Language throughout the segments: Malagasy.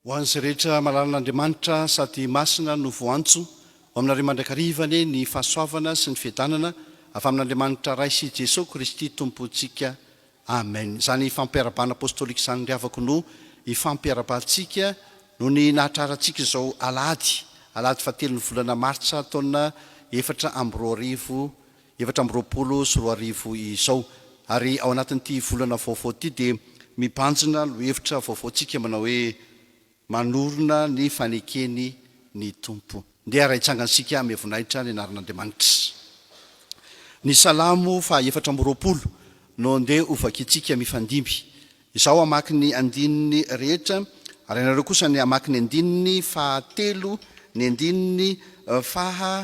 Ho an'izay rehetra malalan'Andriamanitra sady masina no voantso, ho aminareo mandrakariva anie ny fahasoavana sy ny fiadanana avy amin'Andriamanitra Ray sy Jesoa Kristy Tompontsika. Amen. Izany fampiarabana apostolika izany ry havako no ifampiarabantsika noho ny nahatrarantsika izao alahady, alahady fahatelon'ny volana martsa taona 2024 2024 izao. Ary ao anatin'ity volana vaovao ity dia mibanjina lohevitra vaovaontsika manao hoe Manorina ny fanekeny ny Tompo. Ndeha ary hitsangan-tsika ame voninahitra ny anaran'Andriamanitra. Ny Salamo faha 24 no ndeha ho vakintsika mifandimby. Izaho hamaky ny andininy rehetra ary ianareo kosa ny hamaky ny andininy faha telo, ny andininy faha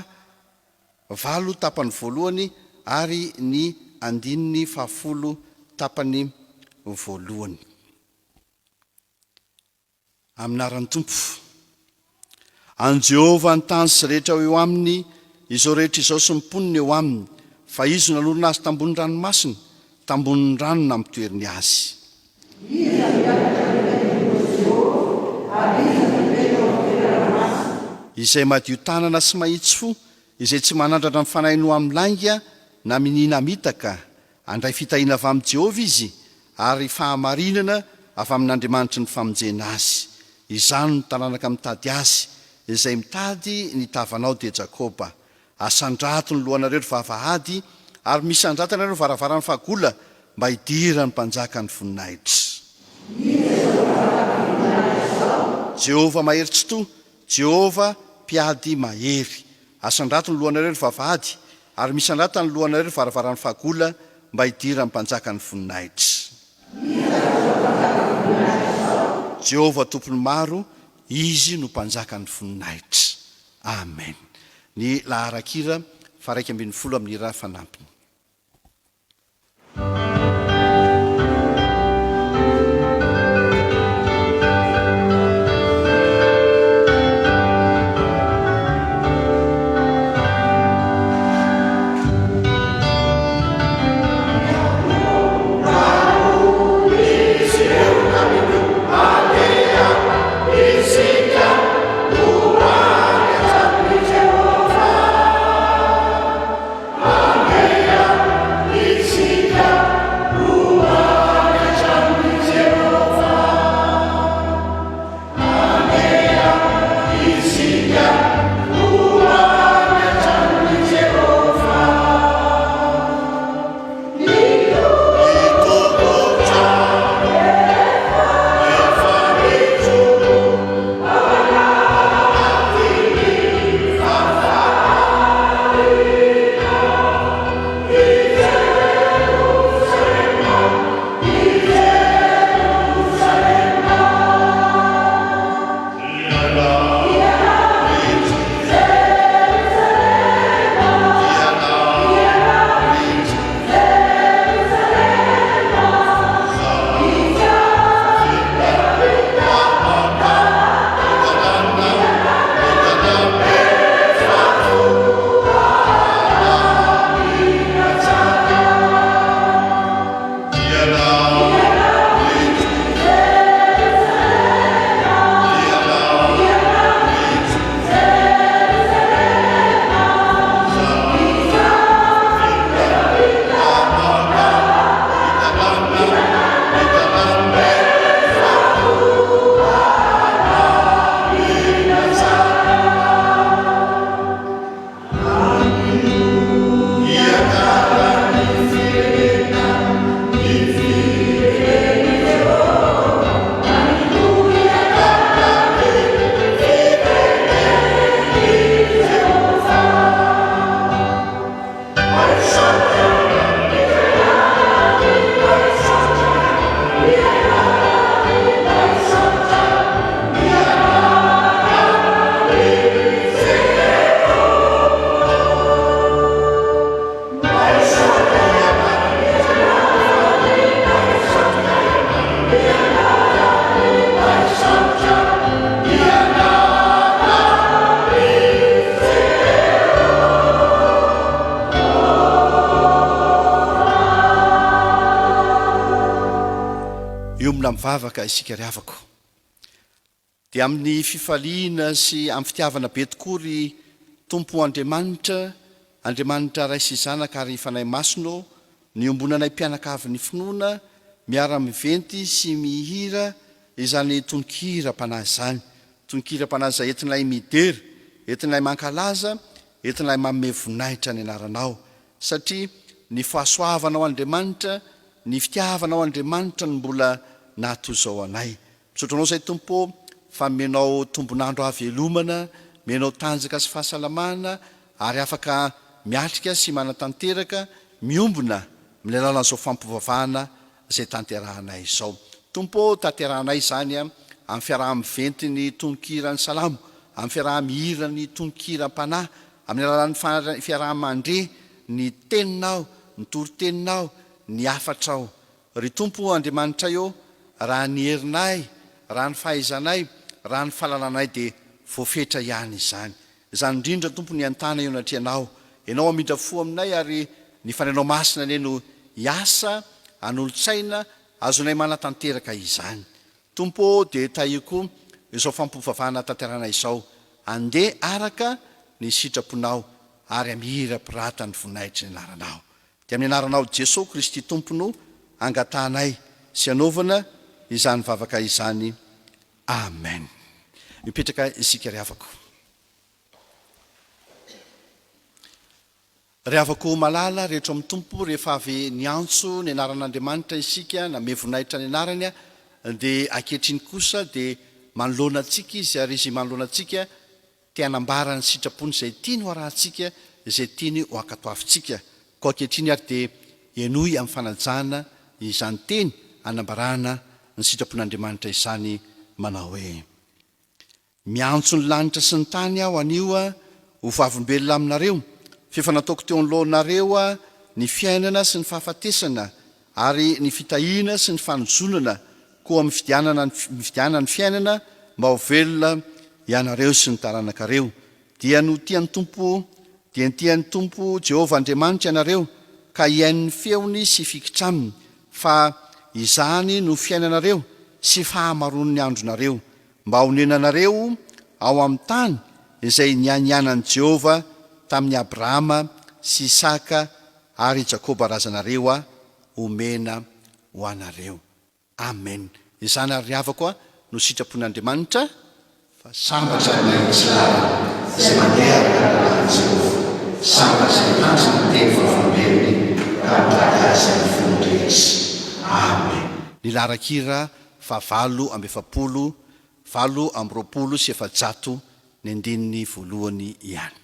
valo tapany voalohany ary ny andininy fahafolo tapany voalohany. Amin'ny anaran'ny Tompo. An'i Jehovah ny tany sy rehetra eo aminy, izao rehetra izao sy ny mponina eo aminy, fa Izy no nanorina azy tambonin'ny ranomasina, tambonin'ny rano nampitoeriny azy. Iza no hiakatra any an-tendrombohitr'i Jehovah, ary iza no hipetraka ao amin'ny toerana masina? Izay madio tanana sy mahitsy fo, izay tsy manandratra ny fanahiny ho amin'ny lainga na minia namitaka, handray fitahiana avy amin'i Jehovah izy, ary fahamarinana avy amin'Andriamanitry ny famonjena azy. Izany no taranaka mitady azy, izay mitady ny tavanao dia Jakoba. Asandrato ny lohanareo ry vavahady, ary misandrata ianareo ry varavaran'ny fahagola, mba hidiran'ny Mpanjakan'ny voninahitra. Iza izao Mpanjakan'ny voninahitra izao? Jehovah mahery tsitoha, Jehovah mpiady mahery. Asandrato ny lohanareo ry vavahady, ary misandrata ny lohanareo ry varavaran'ny fahagola, mba hidiran'ny Mpanjakan'ny voninahitra. Iza izao Mpanjakan'ny voninahitra izao? Jehovah Tompon'ny maro, Izy no Mpanjakan'ny voninahitra. Amen. Ny laharan-kira faha 11 amin'ny hira fanampiny. Miombona mivavaka isika ry havako. Dia amin'ny fifaliana sy amin'ny fitiavana be tokoa ry Tompo Andriamanitra, Andriamanitra Ray sy Zanaka ary Fanahy Masina ô, niombonanay mpianakavin'ny finoana miara-miventy sy mihira izany tononkiram-panahy izany. Tononkiram-panahy izay entinay midera, entinay mankalaza, entinay manome voninahitra ny anaranao. Satria ny fahasoavanao Andriamanitra, ny fitiavanao Andriamanitra no mbola nahatoy izao anay. Misaotra anao izay Tompo ô fa omenao tombon'andro hahavelomana, omenao tanjaka sy fahasalamana ary afaka miatrika sy manatanteraka miombona amin'ny alalan'izao fampivavahana izay tanterahanay izao. Tompo ô tanterahanay izany amin'ny fiaraha-miventy ny tononkiran'ny salamo, amin'ny fiaraha-mihira ny tononkiram-panahy, amin'ny alalan'ny fiaraha-mandre ny teninao, ny toriteninao, ny hafatrao. Ry Tompo Andriamanitray ô, raha ny herinay, raha ny fahaizanay, raha ny fahalalanay dia voafetra ihany izany. Izany indrindra Tompo ny entana eo anatrehanao. Ianao hamindra fo aminay ary ny Fanahinao Masina anie no hiasa hanolo-tsaina azonay manatanteraka izany. Tompo ô dia tahio koa izao fampivavahana tanterahana izao. Andeha araka ny sitraponao ary hamirapirata ny voninahitry ny anaranao. Dia amin'ny anaranao Jesoa Kristy Tompo no angatahanay sy anaovana izany vavaka izany. Amen. Mipetraka isika ry havako. Ry havako malala rehetra ao amin'ny Tompo, rehefa avy niantso ny anaran'Andriamanitra isika, namehy voninahitra ny anarany, dia ankehitriny kosa dia manoloana antsika Izy ary Izy manoloana antsika Te hanambara ny sitrapony izay tiany ho arahantsika, izay tiany ho ankatoavintsika. Koa ankehitriny ary dia henoy amin'ny fanajana izany teny anambarana ny sitrapon'Andriamanitra izany manao hoe, Miantso ny lanitra sy ny tany aho anio ho vavolombelona aminareo, f'efa nataoko teo anoloanareo ny fiainana sy ny fahafatesana ary ny fitahiana sy ny fanozonana, koa mifidianana mifidiana ny fiainana mba ho velona ianareo sy ny taranakareo. Dia no tian'ny Tompo dia tian'ny Tompo Jehovah Andriamanitra ianareo, ka hihaino ny feony sy hifikitra aminy, fa izany no fiainanareo sy fahamaroan'ny andronareo, mba honenanareo ao amin'ny tany izay nianianan'i Jehovah tamin'i Abrahama sy Isaka ary i Jakoba razanareo a omena ho anareo. Amen. Izany ary ry havako a no sitrapon'Andriamanitra fa sambatra ny mahitsy lalana izay mandeha araka ny lalàn'i Jehovah, sambatra izay mitandrina ny teny vavolombelony ka mitady azy amin'ny fony rehetra. Amen. Ny laharan-kira fahavalo amby efapolo, 428 ny andininy voalohany ihany.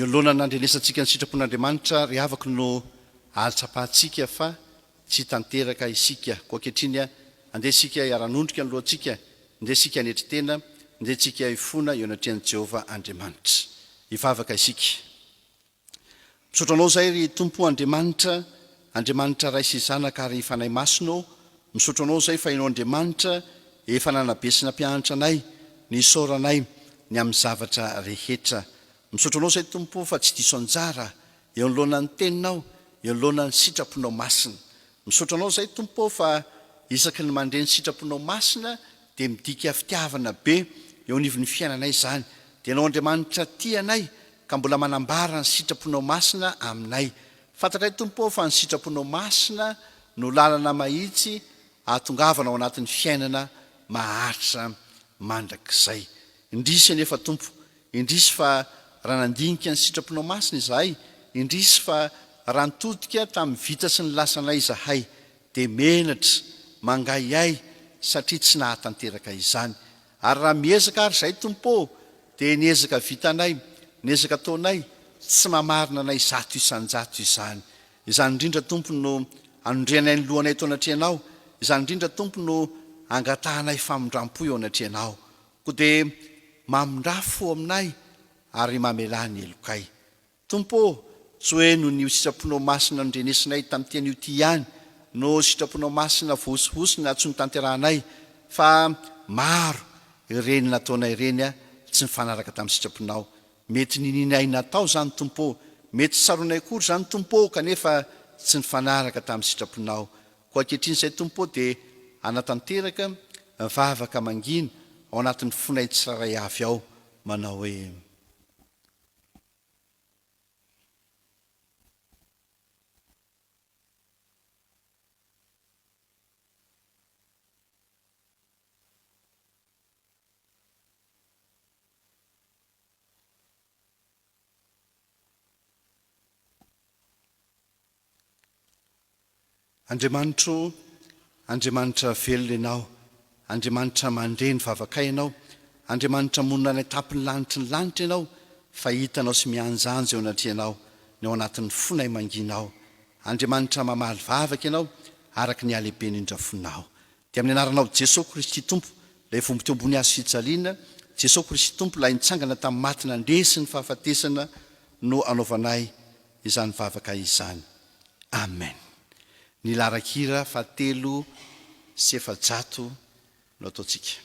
Eo anoloana nandrenesantsika ny sitrapon'Andriamanitra ry havako no ahatsapantsika fa tsy tanteraka isika. Koa ankehitriny andeha isika hiara-hanondrika ny lohantsika, andeha isika hanetry tena, andeha isika hifona eo anatrehan'i Jehovah Andriamanitra. Hivavaka isika. Misaotra Anao izahay ry Tompo Andriamanitra, Andriamanitra Ray sy Zanaka ary Fanahy Masina ô, misaotra Anao izahay fa Ianao Andriamanitra efa nanabe sy nampianatra anay ny hisaoranay ny amin'ny zavatra rehetra. Misaotra Anao izahay Tompo fa tsy diso anjara eo anoloana ny Teninao, eo anoloana ny sitraponao masina. Misaotra Anao izahay Tompo ô fa isaky ny mandre ny sitraponao masina dia midika fitiavana be eo anivon'ny fiainanay izany. Dia Ianao Andriamanitra tia anay ka mbola manambara ny sitraponao masina aminay. Fantatray Tompo ô fa ny sitraponao masina no lalana mahitsy ahatongavana ao anatin'ny fiainana maharitra mandrakizay. Indrisy anefa Tompo, indrisy fa raha nandinika ny sitraponao masina izahay, indrisy fa raha nitodika tamin'ny vita sy ny lasanay izahay, dia menatra, mangaihay satria tsy nahatanteraka izany. Ary raha miezaka ary izahay Tompo ô, dia ny ezaka vitanay, ny ezaka ataonay, tsy mamarina anay 100% izany. Izany indrindra Tompo no anondrianay ny lohanay eto anatrehanao, izany indrindra Tompo no angatahanay famindrampo eo anatrehanao. Koa dia mamindrà fo aminay ary mamelà ny helokay. Tompo ô, tsy hoe noho ny sitraponao masina nondrenesinay tamin'ity anio ity ihany no sitraponao masina voahosihosina tsy notanterahanay, fa maro ireny nataonay ireny tsy nifanaraka tamin'ny sitraponao. Mety ninianay natao izany, Tompo ô, mety tsy tsaroanay akory izany, Tompo ô, kanefa tsy nifanaraka tamin'ny sitraponao. Koa ankehitriny izay, Tompo ô, dia hanatanteraka vavaka mangina ao anatin'ny fonay tsirairay avy ao, manao hoe. Andriamanitro, Andriamanitra velona Ianao, Andriamanitra mandre ny vavakay Ianao, Andriamanitra monina any an-tampon'ny lanitry ny lanitra Ianao, fa hitanao sy mianjanja eo anatrehanao ny ao anatin'ny fonay mangina ao. Andriamanitra mamaly vavaka Ianao araka ny halehiben'ny indrafonao. Dia amin'ny anaranao Jesoa Kristy Tompo, ilay vombo teo ambony hazo fijaliana, Jesoa Kristy Tompo ilay nitsangana tamin'ny maty nandresy ny fahafatesana no anaovanay izany vavaka izany. Amen. Ny laharan-kira fahatelo sy 400 no ataontsika.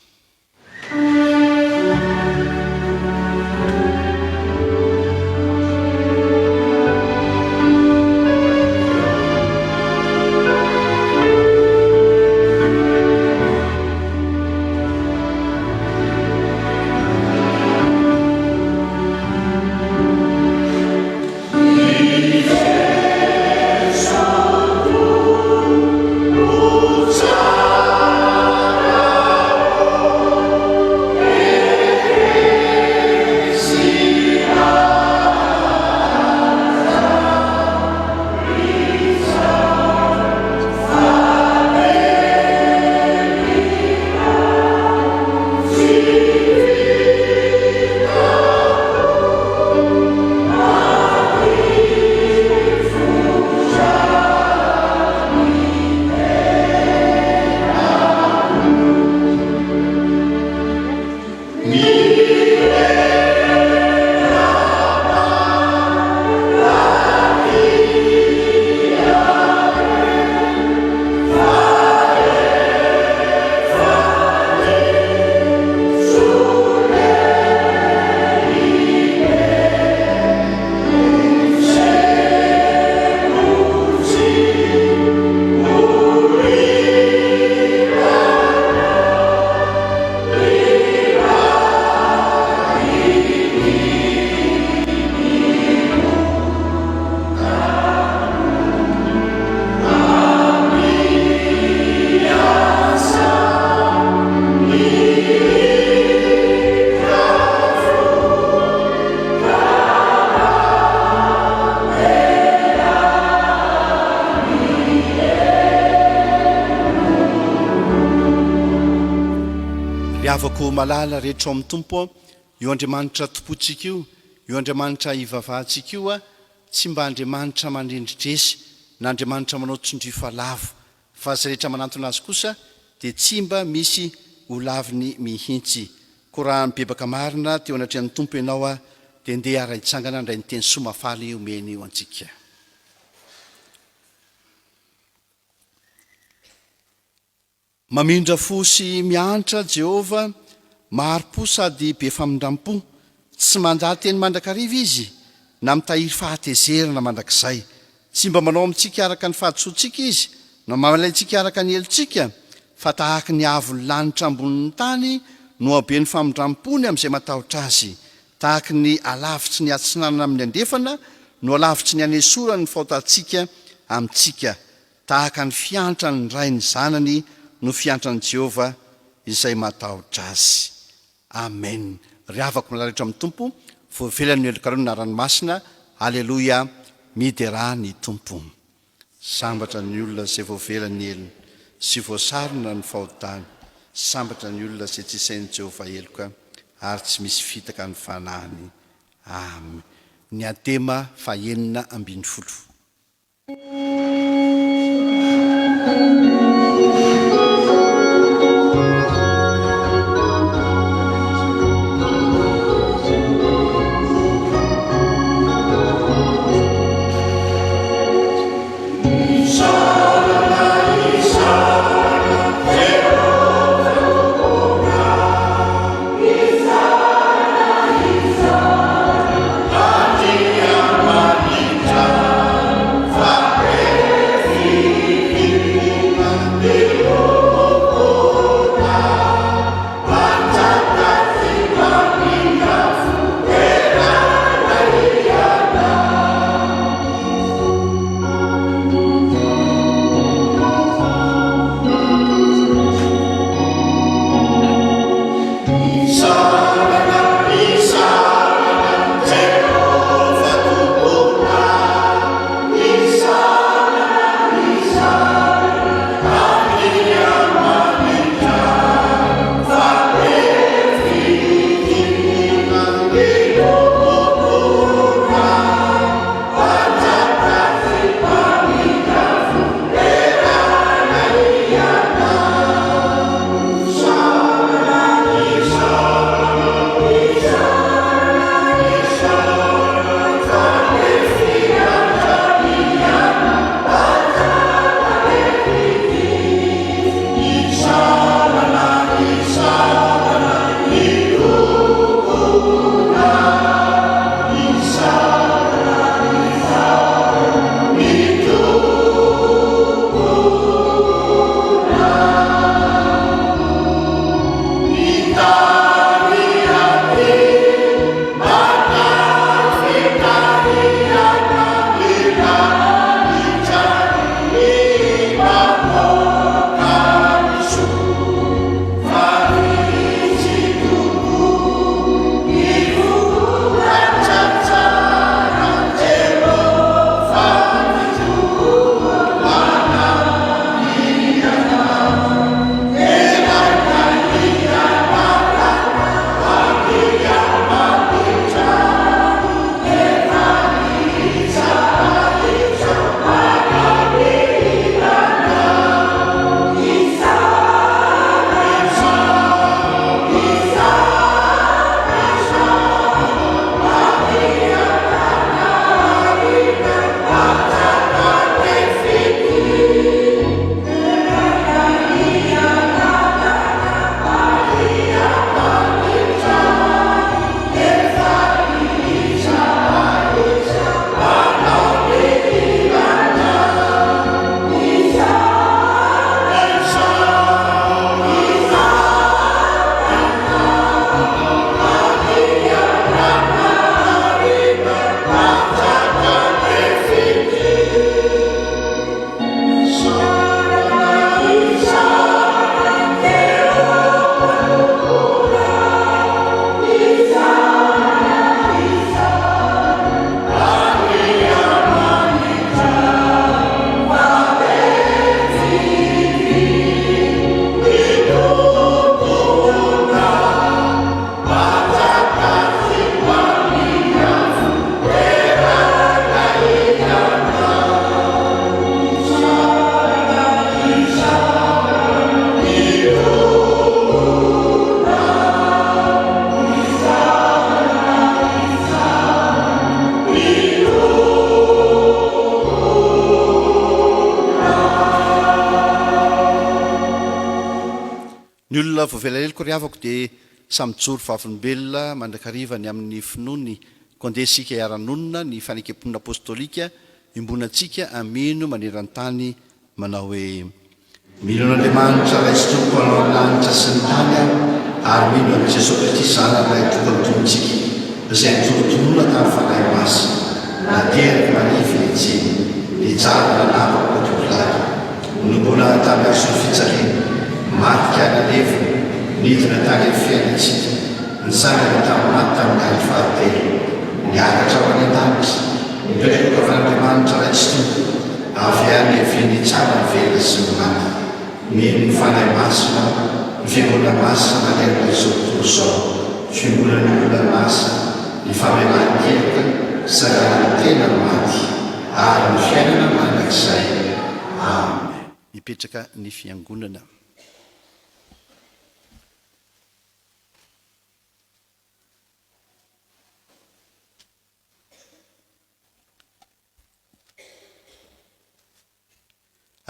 Ry havako malala rehetra ao amin'ny Tompo, io Andriamanitra tompointsika io, io Andriamanitra ivavahantsika io, tsy mba Andriamanitra mandrendri-dresy na Andriamanitra manao tsindrio fa lavo, Fa izay rehetra manantona Azy kosa dia tsy mba misy ho laviny mihitsy. Koa raha mibebaka marina teo anatrehan'ny Tompo ianao dia ndeha hiara-hitsangana handray ny teny soa mahafaly omeny ho antsika. Mamindra fo sy miantra Jehovah, mahari-po sady be famindram-po. Tsy mandà teny mandrakariva izy, na mitahiry fahatezerana mandrakizay. Tsy mba manao amintsika araka ny fahadisoantsika izy, na mamaly antsika araka ny helotsika, fa tahaka ny haavon'ny lanitra ambonin'ny tany no haben'ny famindram-pony amin'izay matahotra azy. Tahaka ny halavitry ny atsinanana amin'ny andrefana no halavitry ny hanesorany ny fahotantsika amintsika. Tahaka ny fiantran'ny ray ny zanany no fiantran'i Jehovah izay matahotra azy. Amen ry havako malala rehetra amin'ny Tompo, voavela ny helokareo ny anarany masina, Aleloia, miderà ny Tompo. Sambatra ny olona izay voavela ny helony sy voasarona ny fahotany. Sambatra ny olona izay tsy isain'i Jehovah heloka ary tsy misy fitaka ny fanahiny. Amen. Ny Adema fahenina ambinifolo. Ny olona voavela heloka ry havako dia samy mijoro vavolombelona mandrakariva ny amin'ny finoany koa andeha isika hiara-nonina ny fanekem-pinoana apostolika iombonantsika amino maneran-tany manao hoe, Mino an'Andriamanitra Ray sy Tompo mpanao ny lanitra sy ny tany aho ary mino an'i Jesoa Kristy Zanany Ray Tokana Tompontsika izay notonotonona tamin'ny Fanahy Masina, naterak'i Maria Virjiny, nijaly nanapaka ho tovolahy, Nobola tamin'ny hazo fijaliana, maty ka nalevina, nidina tany amin'ny fiainan-tsika, nitsangana tamin'ny maty tamin'ny andro fahatelo, niakatra ho any an-danitra, mipetraka eo ankavan'Andriamanitra Ray Tsitoha, avy any hiaviany hitsara ny velona sy ny maty. Mino ny Fanahy Masina aho. Ny Fiangonana Masina manerana izao tontolo izao, ny Fiombonan'ny olona masina, ny famelan-keloka, ny sanganan'ny tena maty, ary ny fiainana mandrakizay. Amen. Mipetraka ny Fiangonana.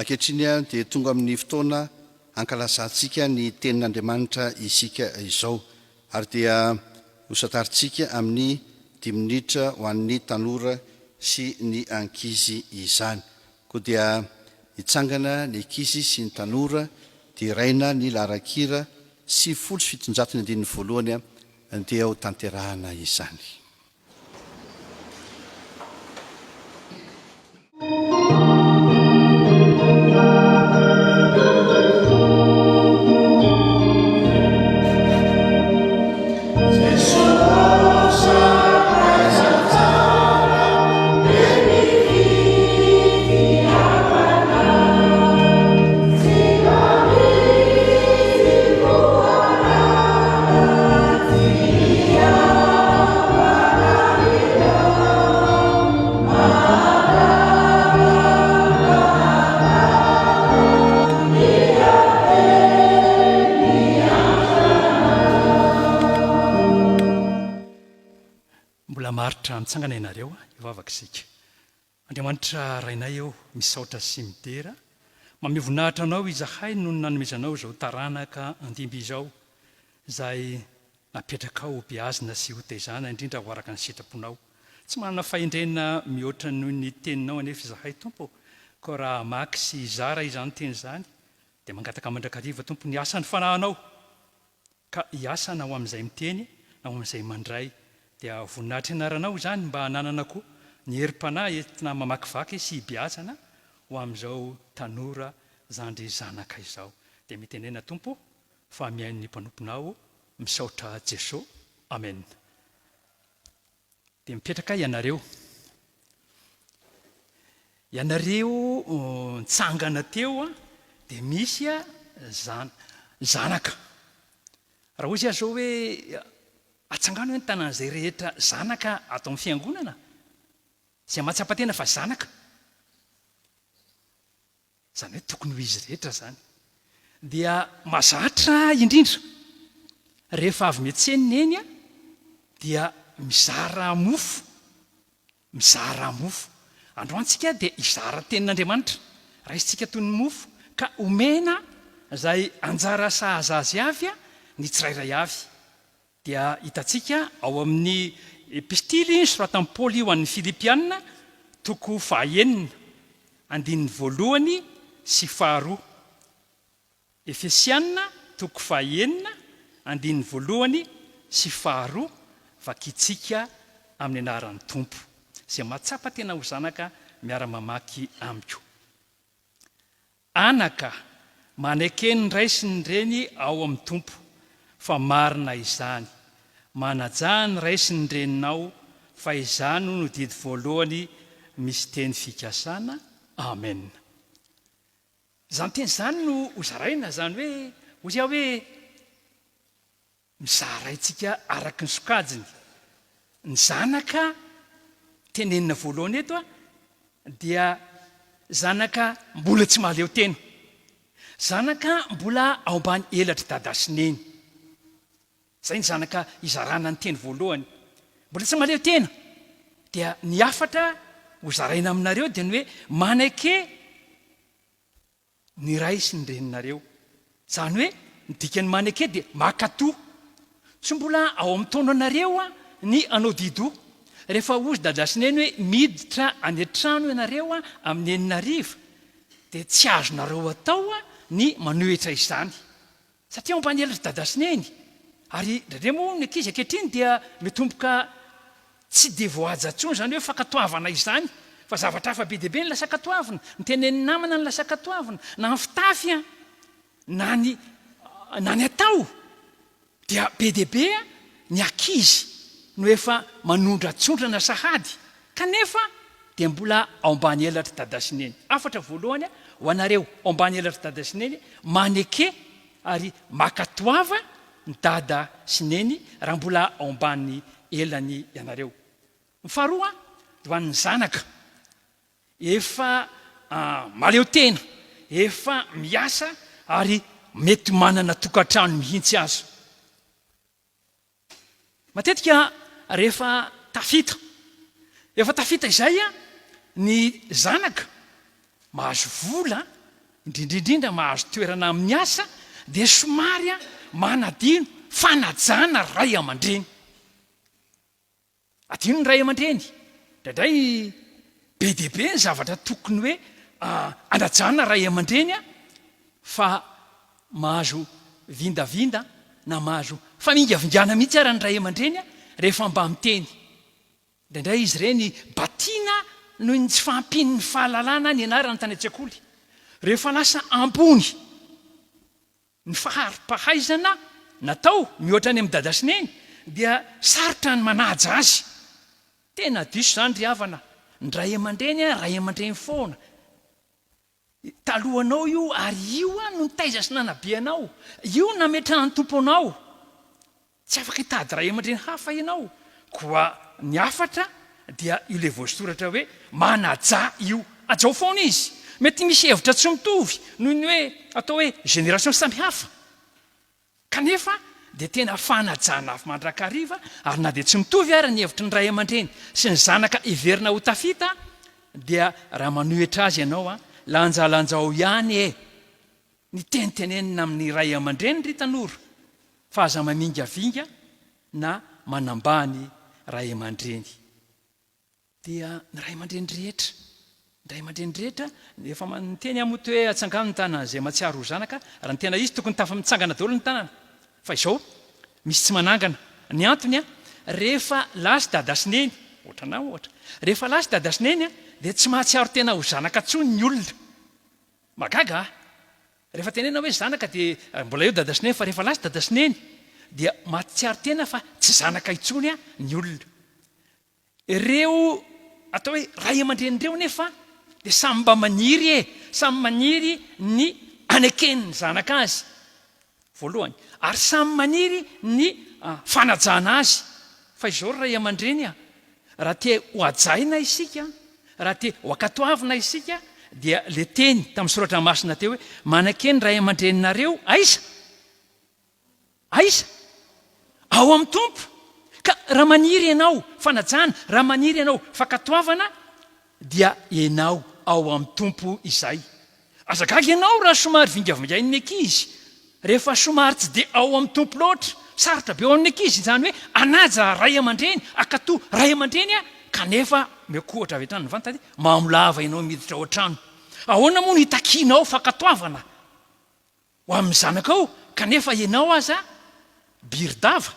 Ankehitriny dia tonga amin'ny fotoana hankalazantsika ny Tenin'Andriamanitra isika izao, ary dia hosantarintsika amin'ny dimy minitra ho an'ny tanora sy ny ankizy izany. Koa dia hitsangana ny ankizy sy ny tanora, deraina ny laharan-kira 790 ny andininy voalohany dia ho tanterahana izany. Mbola maharitra mitsangana ianareo a, hivavaka isika. Andriamanitra Rainay ô, misaotra sy midera, mamehy voninahitra Anao izahay noho ny nanomezanao izao taranaka andimby izao, izay napetrakao ho beazina sy ho taizana indrindra ho araka ny sitraponao. Tsy manana fahendrena mihoatra noho ny Teninao anefa izahay, Tompo ô, koa raha hamaky sy hizara izany Teny izany, dia mangataka mandrakariva, Tompo, ny asan'ny Fanahinao, ka hiasa na ho amin'izay miteny na ho amin'izay mandray, dia voninahitry ny anaranao izany mba hananana koa ny herim-panahy entina mamakivaky sy hibeazana ho amin'izao tanora zandry zanaka izao. Dia mitenena Tompo fa mihaino ny mpanomponao, misaotra Jeso. Amen. Dia mipetraka ianareo. Ianareo nitsangana teo dia misy zanaka. Raha hoy izy aho izao hoe atsangano hoe ny tanan'izay rehetra zanaka ato amin'ny fiangonana, izay mahatsapa tena fa zanaka. Izany hoe tokony ho izy rehetra izany. Dia mazatra indrindra rehefa avy miantsena Neny dia mizara mofo, mizara mofo. Androany tsika dia hizara tenin'Andriamanitra. Raisintsika toy ny mofo ka omena izay anjara sahaza azy avy ny tsirairay avy. Dia hitantsika ao amin'ny Epistily nosoratan'i Paoly ho an'ny Filipiana, toko fahaenina, andininy voalohany sy faharoa. Efesiana, toko fahaenina, andininy voalohany sy faharoa, vakintsika amin'ny anaran'ny Tompo. Izay mahatsapa tena ho zanaka miara-mamaky amiko. Anaka, maneke ny ray sy ny reny ao amin'ny Tompo, fa marina izany. Manajà ny ray sy ny reninao, fa izany no didy voalohany misy teny fikasana. Amen. Izany teny izany no hozaraina, izany hoe, hoy aho hoe, Mizaraintsika araka ny sokajiny. Ny zanaka tenenina voalohany eto dia zanaka mbola tsy mahaleo tena. Zanaka mbola ao ambany elatr'i dada sy neny. Izay ny zanaka izarana ny teny voalohany. Mbola tsy mahaleo tena. Dia ny hafatra hozaraina aminareo dia ny hoe maneke ny ray sy ny reninareo. Izany hoe ny dikan'ny maneke dia mankatò. Tsy mbola ao amin'ny taonanareo ny hanao di-doha. Rehefa hozy dada sy neny hoe miditra any an-trano ianareo amin'ny enina hariva dia tsy azonareo atao ny manohitra izany. Satria ao ambany elatr'i dada sy neny. Ary indraindray moa ny ankizy ankehitriny dia mitomboka tsy dia voahaja intsony izany hoe fankatoavana izany fa zavatra hafa be dia be no lasa katoavina, ny tenenin'ny namana no lasa katoavina, na ny fitafy an, na ny na ny atao dia be dia be ny ankizy no efa manondratsondrana sahady kanefa dia mbola ao ambany elatr'i dada sy neny. Hafatra voalohany ho anareo ao ambany elatr'i dada sy neny, maneke. ary makatoava ny dada sy neny raha mbola ao ambany elany ianareo. Ny faharoa dia ho an'ny zanaka efa mahaleo tena, efa miasa ary mety manana tokantrano mihitsy aza. Matetika rehefa tafita, efa tafita izay ny zanaka, mahazo vola, indrindra indrindra mahazo toerana amin'ny asa dia somary manadino fanajana ray aman-dreny. Adino ny ray aman-dreny. Indraindray be dia be ny zavatra tokony hoe anajana ray aman-dreny fa mahazo vindavinda na mahazo famingavingana mihitsy ara ny ray aman-dreny rehefa mba miteny. Indraindray izy ireny batiana noho ny tsy fahampian'ny fahalalana nianarany tany an-tsekoly. Rehefa lasa ambony Ny fahari-pahaizana natao mihoatra any amin'i dada sy neny dia sarotra ny manaja azy. Tena diso izany ry havana. Ny ray aman-dreny ray aman-dreny foana. Talohanao io ary io no nitaiza sy nanabe anao. Io no nametrahan'ny Tompo anao. Tsy afaka hitady ray aman-dreny hafa ianao. Koa ny hafatra dia io ilay voasoratra hoe manajà io. Hajao foana izy. Mety misy hevitra tsy mitovy noho ny hoe atao hoe génération samy hafa. Kanefa dia tena fanajana mandrakariva ary na dia tsy mitovy ara ny hevitry ny ray aman-dreny sy ny zanaka heverina ho tafita dia raha manohitra azy ianao lanjalanjao ihany e! Ny teny tenenina amin'ny ray aman-dreny ry tanora fa aza mamingavinga na manambany ray aman-dreny. Dia ny ray aman-dreny rehetra, ny ray aman-dreny rehetra, efa niteny aho moa teo hoe atsangano ny tanan'izay mahatsiaro ho zanaka, raha ny tena izy tokony tafa-mitsangana daholo ny tanana, fa izao misy tsy manangana. Ny antony an, rehefa lasa dada sy neny, ohatranà ohatra, rehefa lasa dada sy neny an, dia tsy mahatsiaro tena ho zanaka intsony ny olona. Mahagaga a! Rehefa tenenina hoe zanaka dia mbola eo dada sy neny fa rehefa lasa dada sy neny dia mahatsiaro tena fa tsy zanaka intsony ny olona. Ireo atao hoe ray aman-dreny ireo nefa dia samy mba maniry e! Samy maniry ny haneken'ny zanaka azy voalohany ary samy maniry ny fanajana azy. Fa izao ry ray aman-dreny a! Raha te ho hajaina isika, raha te ho ankatoavina isika, dia le teny tamin'ny soratra masina teo hoe, maneke ny ray aman-dreninareo aiza? Aiza? Ao amin'ny Tompo. Ka raha maniry ianao fanajana, raha maniry ianao fankatoavana, dia ianao ao amin'ny Tompo izay. Aza gaga ianao raha somary vingavingain'ny ankizy rehefa somary tsy dia ao amin'ny Tompo loatra. Sarotra be ho an'ny ankizy izany hoe hanaja ray aman-dreny, hankatò ray aman-dreny kanefa mikohatra avy hatrany ny vantany, mamo lava ianao miditra ao an-trano. Ahoana moa no hitakianao fankatoavana? Ho amin'ny zanakao kanefa ianao aza biridava,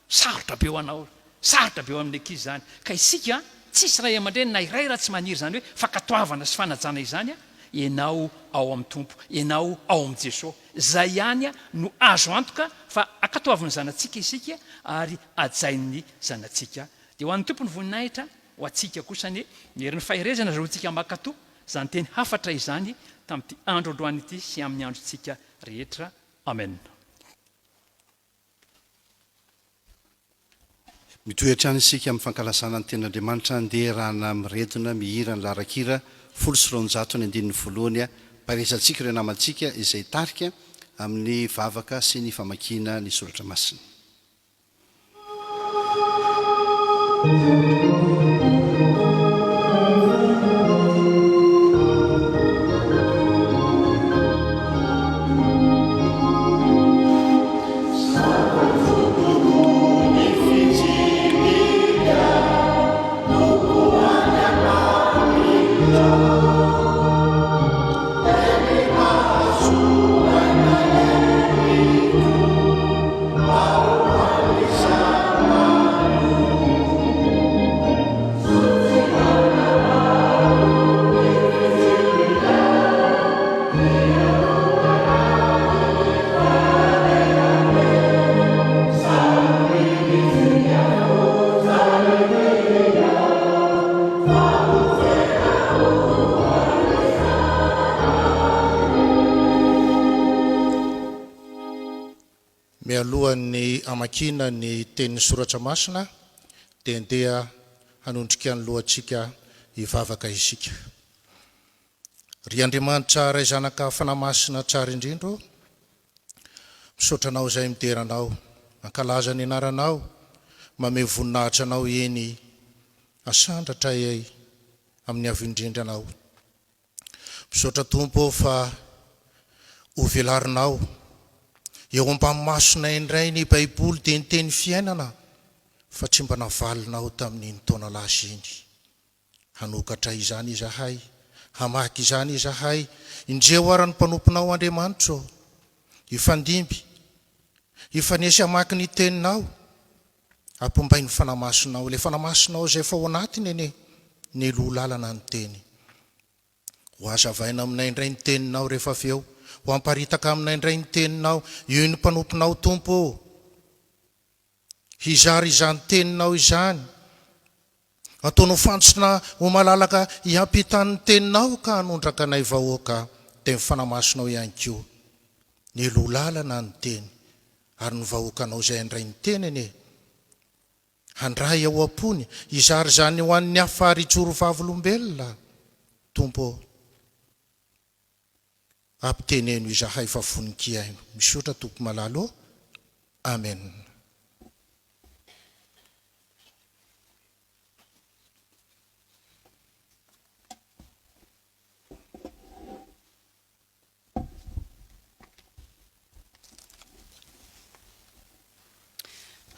sarotra be ho anao, sarotra be ho amin'ny ankizy izany. Ka isika tsisy ray aman-dreny na iray raha tsy maniry izany hoe fankatoavana sy fanajana izany, ianao ao amin'ny Tompo, ianao ao amin'i Jesoa. Izay ihany no azo antoka fa ankatoavin'ny zanatsika isika ary hajain'ny zanatsika. Dia ho an'ny Tompo ny voninahitra, ho antsika kosa anie ny herin'ny faherezana azahoantsika mankatò Izany teny hafatra izany tamin'ity andro androany ity sy amin'ny androntsika rehetra. Amen. Mitohy hatrany isika amin'ny fankalazana ny Tenin'Andriamanitra Andeha erahana miredona mihira ny laharan-kira 210 ny andininy voalohany Paheresantsika ireo namantsika izay hitarika amin'ny vavaka sy ny famakiana ny soratra masina. Mialohan'ny hamakiana ny tenin'ny Soratra Masina dia ndeha hanondrika ny lohantsika hivavaka isika. Ry Andriamanitra Ray Zanaka Fanahy Masina tsara indrindra ô, misaotra Anao izay midera Anao, mankalaza ny Anaranao, mamehy voninahitra Anao eny asandratra ay amin'ny avo indrindra Anao. Misaotra Tompo ô fa ho velarinao eo ambany masonay indray ny baiboly dia ny teny fiainana fa tsy mba navalinao tamin'iny taona lasa iny. Hanokatra izany izahay, hamaky izany izahay, indreo ara ny mpanomponao Andriamanitra ô, hifandimby, hifanesy hamaky ny teninao, apombay ny Fanahy Masinao, ilay Fanahy Masinao izay efa ao anatiny anie, niloha lalana ny teny. Ho hazavaina aminay indray ny teninao rehefa avy eo, ho amparitaka aminay indray ny teninao, io ny mpanomponao Tompo ô. Hizara izany teninao izany. Ataonao fantsona ho malalaka hiampitan'ny teninao ka hanondraka anay vahoaka dia ny Fanahy Masinao ihany koa. Nialoha lalana ny teny ary ny vahoakanao izay handray ny teny anie handray ao am-pony hizara izany ho an'ny hafa ary hijoro vavolombelona. Tompo ô. Ampiteneno izahay fa vonon-kihaino. Misaotra Tompo malala ô. Amen.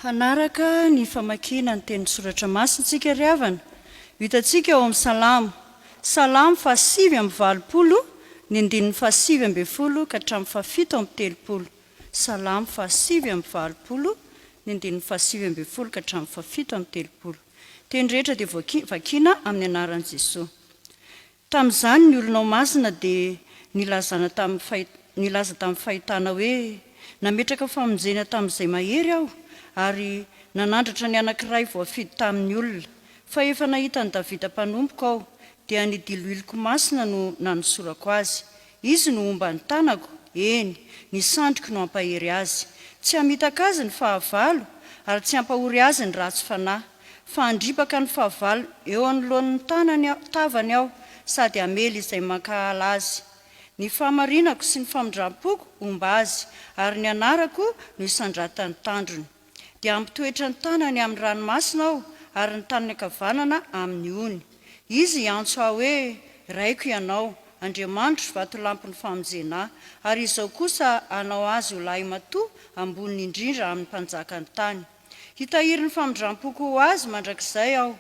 Hanaraka ny famakiana ny tenin'ny Soratra Masina isika ry havana. Ho hitantsika ao amin'ny Salamo, Salamo fahasivy amby 80, ny andininy fahasivy 19 ka hatramin'ny fahafito amby 30. Salamo fahasivy amby 80, ny andininy fahasivy 19 ka hatramin'ny fahafito amby 30. Teny rehetra dia voaki, vakina amin'ny anaran'i Jesoa. Tamin'izany ny olonao masina dia nilazana tamin'ny nilaza tamin'ny fahitana hoe, Nametraka famonjena tamin'izay mahery aho, ary nanandratra ny anankiray voafidy tamin'ny olona. Fa efa nahita an'i Davida mpanompoko aho, dia ny diloiloko masina no nanosorako azy. Izy no homba ny tanako, eny, ny sandriko no hampahery azy. Tsy hamitaka azy ny fahavalo, ary tsy hampahory azy ny ratsy fanahy. Fa handripaka ny fahavalo eo anoloan'ny tanany aho, tavany aho, sady hamely izay mankahala azy. Ny fahamarinako sy ny famindram-poko homba azy, ary ny anarako no hisandratan'ny tandrony. Dia hampitoetra ny tanany amin'ny ranomasina aho, ary ny tanany ankavanana amin'ny ony. Izy hiantso ahy hoe, Raiko ianao, Andriamanitro, vatolampin'ny famonjena ahy, ary izao kosa hanao azy ho lahimatoa ambony indrindra amin'ny mpanjakan'ny tany. Hitahiry ny famindram-poko ho azy mandrakizay aho,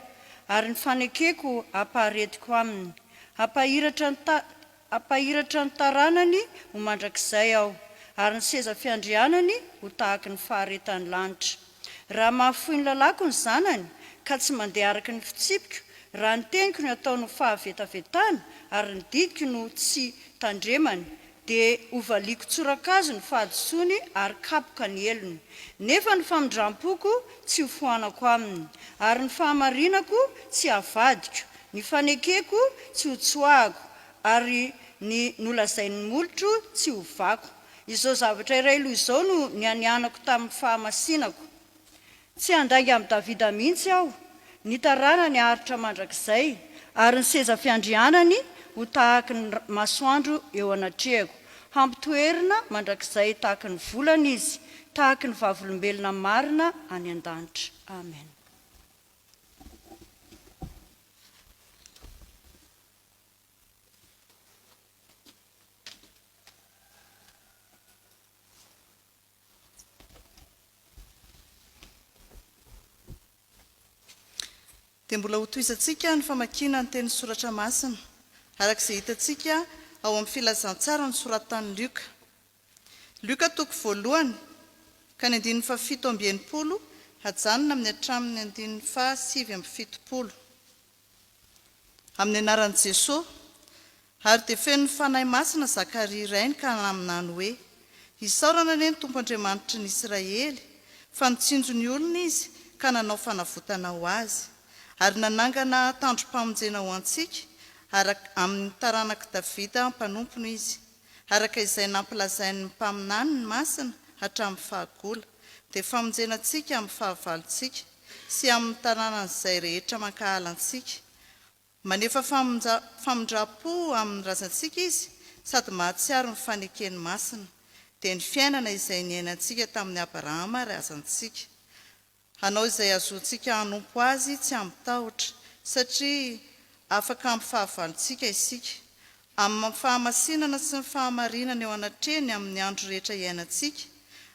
ary ny fanekeko hampaharetiko aminy. Hampahiratra ny ta, hampahiratra ny taranany ho mandrakizay aho, ary ny seza fiandrianany ho tahaky ny faharetan'ny lanitra. Raha mahafoy ny lalàko ny zanany, ka tsy mandeha araka ny fitsipiko, raha ny teniko no ataony ho fahavetavetana, ary ny didiko no tsy tandremany, Dia hovaliako tsorakazo ny fahadisoany ary kapoka ny helony. Nefa ny famindram-poko tsy hofoanako aminy, ary ny fahamarinako tsy havadiko, ny fanekeko tsy hotsoahako, ary ny nolazain'ny molotro tsy hovako. Izao zavatra iray loha izao no nianianako tamin'ny fahamasinako. Tsy handainga amin'i Davida mihitsy aho, ny taranany haharitra mandrakizay, ary ny seza fiandrianany ho tahaky ny masoandro eo anatrehako. Hampitoerina mandrakizay tahaky ny volana izy, tahaky ny vavolombelona marina any an-danitra. Amen. Dia mbola hotohizantsika ny famakiana ny tenin'ny Soratra Masina, araka izay hitantsika ao amin'ny Filazantsara nosoratan'i Lioka. Lioka toko voalohany, ka ny andininy fahafito amby 60 hajanona amin'ny hatramin'ny andininy faha 79. Amin'ny anaran'i Jesoa. Ary dia feno ny Fanahy Masina Zakaria rainy ka naminany hoe, Isaorana anie ny Tompo Andriamanitry ny Isiraely, fa nitsinjo ny olony Izy ka nanao fanavotana ho azy, ary nanangana tandrom-pamonjena ho antsika, araka, amin'ny taranak'i Davida mpanompony Izy, araka izay nampilazain'ny mpaminaniny masina hatramin'ny fahagola. Dia famonjena antsika amin'ny fahavalontsika sy amin'ny tanànan'izay rehetra mankahala antsika. Manefa famindram-po amin'ny razantsika Izy sady mahatsiaro ny fanekeny masina, dia ny fiainana izay niainantsika tamin'i Abrahama razantsika. Hanao izay azontsika hanompo Azy tsy amin-tahotra, satria afaka amin'ny fahavalontsika isika. Amin'ny fahamasinana sy ny fahamarinana eo anatrehany amin'ny andro rehetra iainantsika.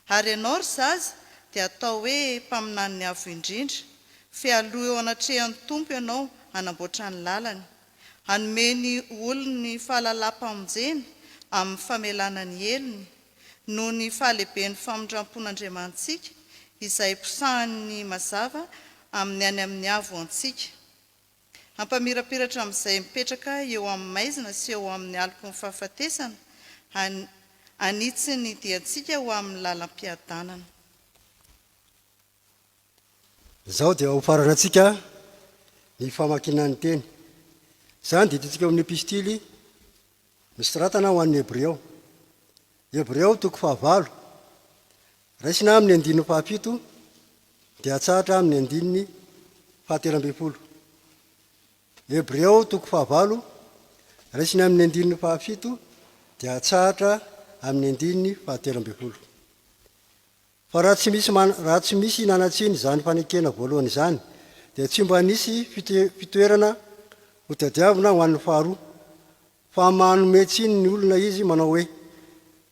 Ary ianao, ry zaza, dia hatao hoe mpaminanin'ny Avo Indrindra, fe aloha eo anatrehan'ny Tompo ianao hanamboatra ny lalany. Hanome ny olony fahalalam-pamonjena amin'ny famelana ny helony, noho ny fahalehiben'ny famindram-pon'Andriamanitsika, izay posahan'ny mazava amin'ny any amin'ny avo antsika. Hampamirapiratra amin'izay mipetraka eo amin'ny maizina sy eo amin'ny aloky ny fahafatesana, hanitsy ny diantsika ho amin'ny lalam-piadanana. Izao dia hofaranantsika ny famakiana ny teny. Izany dia hitantsika ao amin'ny epistily nosoratana ho an'ny Hebreo. Hebreo toko fahavalo, raisina amin'ny andininy fahafito dia atsahatra amin'ny andininy fahatelo ambin'ny folo. Hebreo toko fahavalo, raisina amin'ny andininy fahafito dia atsahatra amin'ny andininy fahatelo ambin'ny folo. Fa raha tsy misy raha tsy misy nanan-tsiny izany fanekena voalohany izany, dia tsy mba nisy fitoerana hotadiavina ho an'ny faharoa, fa manome tsiny ny olona izy manao hoe,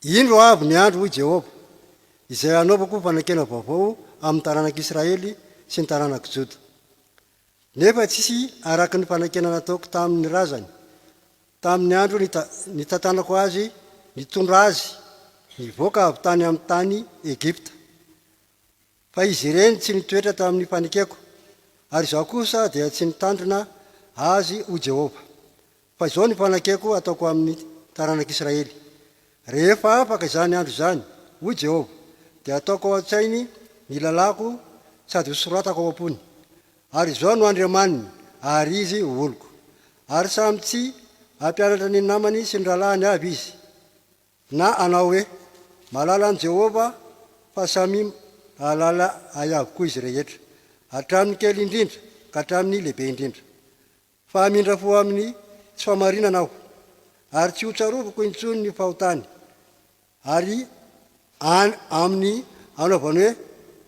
Indro avy ny andro, hoy Jehovah, izay hanaovako fanekena vaovao amin'ny taranak'Israely sy ny taranak'i Joda. Nefa tsisy araka ny fanekena nataoko tamin'ny razany, Tamin'ny andro nitantanako azy nitondra azy nivoaka avy tany amin'ny tany Egypta. Fa izy ireny tsy nitoetra tamin'ny fanekeko, ary Izaho kosa dia tsy nitandrina azy, hoy Jehovah. Fa izao ny fanekeko ataoko amin'ny taranak'Israely, Rehefa afaka izany andro izany, hoy Jehovah, dia hataoko ao an-tsainy ny lalàko sady hosoratako ao am-pony. Ary Izaho no Andriamaniny, ary izy ho oloko. Ary samy tsy hampianatra ny namany sy ny rahalahiny avy izy, na hanao hoe, Mahalala an'i Jehovah, fa samy hahalala ahy avokoa izy rehetra, hatramin'ny kely indrindra ka hatramin'ny lehibe indrindra. Fa hamindra fo amin'ny tsy fahamarinana Aho, ary tsy hotsaroviko intsony ny fahotany. Ary any amin'ny anaovany hoe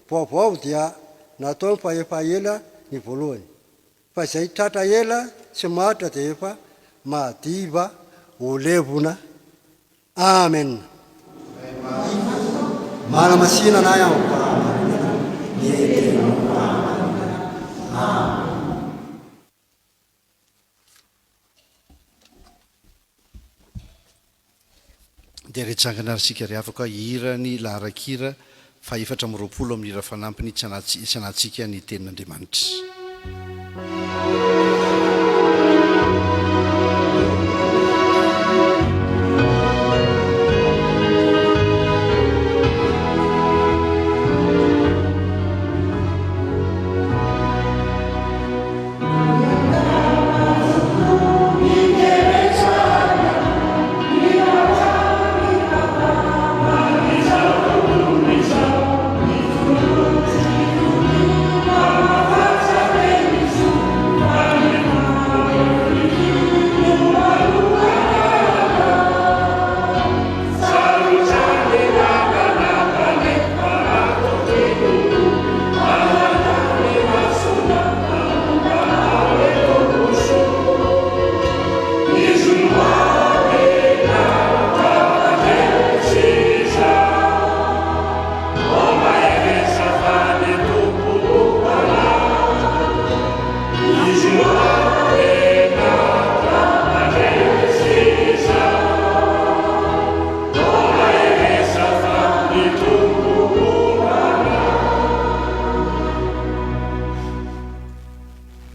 vaovao dia nataony fa efa ela ny voalohany. Fa izay tratra ela tsy maharitra dia efa madiva ho levona. Amen. Manamasina anay amin'ny fahamarinana ny teninao. Amen. Dia retsangana ary isika ry havako a, hira ny laharan-kira faha 24 amin'ny hira fanampiny tsy anatsika ny tenin'Andriamanitra.